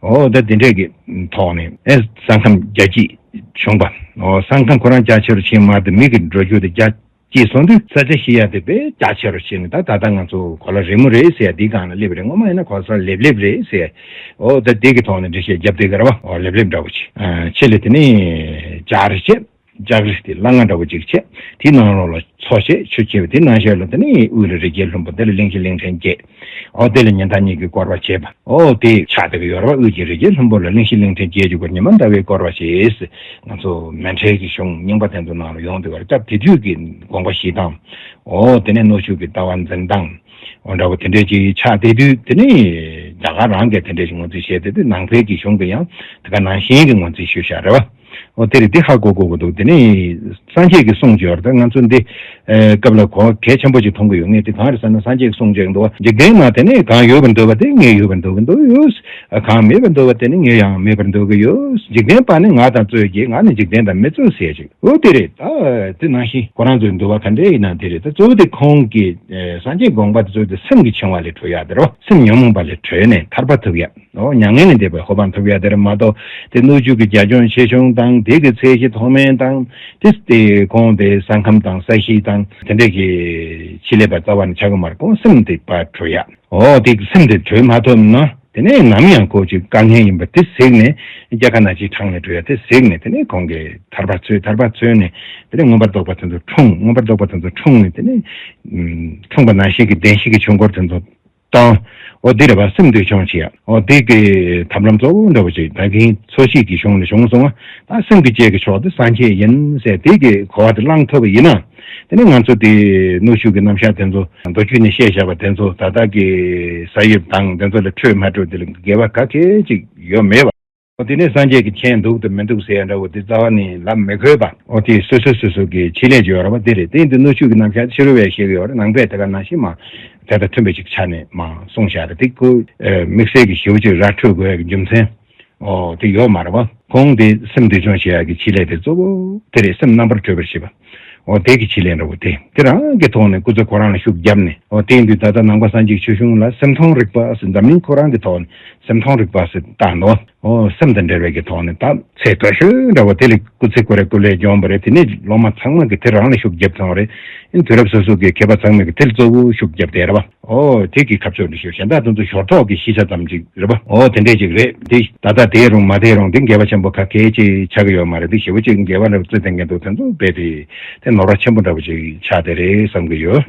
ཨོ་ད་དེ་འདྲའི་གི་ཐོག་ནས་ཨེ་ས་ཁམས་རྒྱ་སྐྱེད་བྱུང་བ། ཨོ་ས་ཁམས་ཁོ་རང་རྒྱ་ཆེ་རུ་ཕྱིན་མ་དེ། མི་གི་འགྲོ་རྒྱུ་དེ་རྒྱ་སྐྱེད་སོང་དུས། ས་ཆ་ཞེས་ཡ་དེ་དཔེ་རྒྱ་ཆེ་རུ་ཕྱིན་ནས། ད་ད་ལྟ་ང་ཚོ་གོ་ལ་རི་མོ་རེད་ཟེར་ཡ་དེའི་སྒང་ལ་སླེབས་རེད། སྔོན་མ་ཡིན་ན་གོ་ས་ལེབ་ལེབ་རེད་ཟེར། ཨོ་ད་དེ་གི་ཐོག་ནས་འགྲེལ་བཤད་བརྒྱབ་བསྡད་ཀྱི་རེད་པ། ཨོ་ལེབ་ལེབ་འདྲ་བོ་ཅིག་ཨ་ཕྱི་ལ་དེ་ནས་ལྕགས་རི་བྱས། ལྕགས་རི་དེ་སླ་ང་འདྲ་བོ་ཅིག་བྱས། དེའི་ནང་ལོགས་ལ་མཚོ་བྱས། ཆུ་བྱས་པ། དེའི་ནང་གཞི་ལ་དེ་ནས་དབུས་ལ་རི་རྒྱལ་ལྷུན་པོ། དེ་ལ་གླིང་བཞི་གླིང་ཕྲན་བརྒྱད། ཨོ་དེ་ལ་ཉི་ཟླ་གཉིས་ཀྱིས་བསྐོར་བ་བྱས་པ། ཨོ་དེ་ཆགས་བསྡད་ཀྱི་ཡོད་རེད་པ། དབུས་ཀྱི་རི་རྒྱལ་ལྷུན་པོ་ལ་གླིང་བཞི་གླིང་ཕྲན་བརྒྱད་ཀྱི་སྒོར་ཉི་མ་ཟླ་བས་བསྐོར་བ་བྱས། ང་ཚོ་མཎྜལ་གྱི་གཞུང་རྙིང་པ་དེ་ཚོ་ནང་ལ་ཡོང་བསྡད་པ་རེད། སྐབས་དེ་དུས་ཀྱི་དགོངས་པ་བཞེས་སྟངས། ཨོ་དེ་ནས་སྣོད་བཅུད་ཀྱི་ལྟ་བ་འཛིན་སྟངས། འོ་འདྲ་བོ་དེ་འདྲས་ཅིག་ཆགས་བསྡད་དུས། དེ་ནས་རྒྱ་གར་རང་གིས་དེ་འདྲས་ཅིག་ངོས་འཛིན་བྱས་བསྡད་དུས། ནང་པའི་གི་གཞུང་གིས་ཡང་དེ་ག་ནང་བཞིན་གྱི་ངོས་འཛིན་ཞུས་བཞག་རེད་པ། འོ་དེ་རེད། དེ་ཧ་གོ་དགོས་ཀྱི་འདུག་དེ་ནས་སངས་རྒྱས་ཀྱི་གསུང་ཅིག་ཡོད་རེད། ད་ང་ཚོ་འདི་ཨེ་སྐབས་ལ་གོ་གལ་ཆེན་པོ་ཅིག་མཐོང་གི་ཡོད། ངས་དེ་གང་རེད་ཟེར་ན། སངས་རྒྱས་ཀྱི་གསུང་ཅིག་འདུག་པ། འཇིག་རྟེན་ན་དེ་ནས་གང་ཡོད་པར་འདོད་པ་དེ། ངས་ཡོད་པར་འདོད་ཀྱི་འདུག་ཡོད། གང་མེད་པར་འདོད་པ་དེ་ནི་ངས་ཡང་མེད་པར་འདོད་ཀྱི་ཡོད། འཇིག་རྟེན་པ་ནི་ང་དང་རྩོད་ཀྱི། ང་ནི་འཇིག་རྟེན་དང་མི་རྩོད་ཟེར་ཅིག་འོ་དེ་རེད། ད་དེ་ནང་བཞིན་ཁོ་རང་ཚོའི་འདུལ་བ་ག་འདྲ་ཡིན་ན་དེ་རེད། ད་གཙོ་བོ་དེ་ཁོང་གི་ཨེ་སངས་རྒྱས་དགོངས་པ་དེ་ཚོ་དེ་སེམས་ཀྱི་འཆིང་བ་ལས་གྲོལ་ཡ་དེ་རེད། སེམས་ཉོན་མོངས་པ་ལས་གྲོལ་ནས་ཐར་པ་ཐོབ་ཡ། འོ་མྱ་ངན་ལས་འདས་པའི་གོ་འཕང་ཐོབ་ཡ་དེ་རེད་མ་གཏོགས། དེ་སྣོད་བཅུད་ཀྱི་རྒྱ་ཁྱོན་ཆེ་ཆུང་དང་། དེ་གི་ཚད་གཞི་མཐོ་དམན་དང་། དེ་དེ་ཁོང་དེ་ས་ཁམས་དང་ས་གཞི་དང་དེ་འདྲ་གི་ཆེད་ལས་པ་རྩ་བ་ནས་ཆགས་ཀྱི་མ་རེད། ཁོང་སེམས་དེ་ཕར་གྲོལ་ཡ། འོ་དེ་སེམས་དེ་གྲོལ་མ་ཐུབ་ན། དེ་ནས་ནམ་ཡང་ཁོ་ཅིག་དཀའ་ངལ་ཡིན་པ་དེ་གཟིགས་ནས། རྒྱལ་ཁ་ན་འཆིའི་འཕྲང་ལས་གྲོལ་ཡ་དེ་གཟིགས་ནས། དེ་ནས་ཁོང་གིས་ཐར་པ་འཚོལ། ཐར་པ་འཚོལ་ནས་དེ་ནས་མངོན་པར་རྫོགས་པ་དེ་ཚོ་འཁྲུངས། མངོན་པར་རྫོགས་པ་དེ་ཚོ་འཁྲུངས་ནས་དེ་ནས་ཨུམ་འཁྲུངས་པ་ནང་བཞིན་གྱི་བདེན་བཞི་གི་ཆོས་འཁོར་དེ་ཚོ་དང་། འོ་འདི་རེད་པ། སེམས་འདུལ་སྦྱོང་བྱེད་ཡ། འོ་འདི་གི་ཐབས་ལམ་གཙོ་བོ་འདྲ་བོ་ཅིག་ད་གིན་ཚོགས་ཞིག་གི་གཞུང་ལ་བྱུང་སོང་བ། ད་སེམས་ཀྱི་དཔྱད་ཀྱི་ཕྱོགས་དེ་སངས་རྒྱས་ཡིན་ཟེར། དེ་གི་གོ་བ་དེ་བླངས་ཐུབ་པ་ཡིན་ན། དེ་ནས་ང་ཚོ་དེ་སྣོད་བཅུད་ཀྱི་རྣམ་གཞག་དེ་ཚོ། མདོ་རྒྱུད་ནས་བཤད་བཞག་པ་དེ་ཚོ། ད་ལྟ་གི་ས་དབྱིབས་དང་དེ་ཚོ་ལས་འཕྲོས་མ་འཕྲོས་དེ་ལ་འགལ་བ་ག་གེ་ཅིག་ཡོད་མེད་པ། འོ་དེ་ནས་སངས་རྒྱས་ཀྱི་མཁྱེན་འདུག་དང་མི་འདུག་ཟེར་ཡ་འདྲ་བོ་དེ་རྩ་བ་ནས་ལབ་མི་དགོས་པ། འོ་དེ་སོ་སོ་སོ་སོ་གི་ཆེད་ལས་ཀྱི་ཡོད་རེད་པ། དེ་རེད། དེ་ཡིན་དུས་སྣོད་བཅུད་ཀྱི་རྣམ་གཞག་ཕྱི་རོལ་པས་བཤད་ཀྱི་ཡོད་རེད། ནང་པས་དེ་ག་ནང་བཞིན་མ་དེ་དང་མཐུན་པའི་ཅིག་ཆ་ནས་མ་གསུངས་བཞག་རེད། དེ་ཁོ་ཨ་དམིགས་བསལ་གྱི་ཞེ་པོ་ཅིག་ར་འཕྲོད་དགོས་ཡ་གི་རྒྱུ་མཚན། ཨོ་དེ་ཡོད་མ་རེད་བ། ཁོང་དེ་སེམས་འདུལ་སྦྱོང་བྱེད་ཡག་གི་ཆེད་ལས་དེ་གཙོ་བོ་དེ་རེད། སེམས་རྣམ་པར་གྲོལ་བར་བྱེད་པ། ཨོ་དེ་གི་ཆེད་ལས་འདྲ་བོ་དེ་དེ་རང་གི་ཐོག་ནས་སྐུ་ཚེ་ཁོ་རང་ལ་ཤུགས་བརྒྱབ་ནས། ཨོ་དེ་ཡིན་དུས་ད་ལྟ་ནང་པ་སངས་རྒྱས་ཆོས་གཞུང་ལ་སེམས་མཐོང་རིག་པ་ཟེར། འཛམ་གླིང་ཁོ་རང་གི་ཐོག་ནས་སེམས་མཐོང་རིག་པ་ཟེར་བཏགས་འདུག་ཨོ་སེམས་དང་འབྲེལ་བའི་གི་ཐོག་ནས་ད་ཚད་མཐོ་ཤོས་འདྲ་བོ་དེ་ལ་སྐུ་ཚེ་ཁོ་རའི་སྐུ་ལས་བསྐྱོན་པ་རེད། དེ་ནས་སློབ་མ་ཚང་མ་གི་དེ་རང་ལ་ཤུགས་བརྒྱབ་ཐོན་པ་རེད། ཨིན་དུས་རབས་སོ་སོ་གི་མཁས་པ་ཚང་མས་གི་དེ་ལ་གཙོ་བོ་ཤུགས་བརྒྱབ་བསྡད་རེད་བ། ཨོ་དེ་གི་ཁ་ཕྱོགས་འདི་ཤོད། གཞན་དག་དེ་ཚོ་ཞོར་ཐོག་གི་ཤེས་བྱ་ཙམ་ཅིག་རེད་བ། ཨོ་དེ་འདྲས་ཅིག་རེད། དེ་ད་ལྟ་དེ་རུང་མ་དེ་རུང་དེ་འགལ་བ་ཆེན་པོ་ག་གེ་ཅིག་ཆགས་ཀྱི་ཡོད་མ་རེད། དེ་ཞེ་པོ་ཅིག་འགལ་བ་འདྲ་བོ་བརྩི་བསྡད་མཁན་འདུག་དེ་ཚོ་རྦད་དེ་དེ་ནོར་བ་ཆེན་པོ་འདྲ་བོ་ཅིག་ཆགས་བསྡད་རེད་བསམ་གྱི་ཡོད།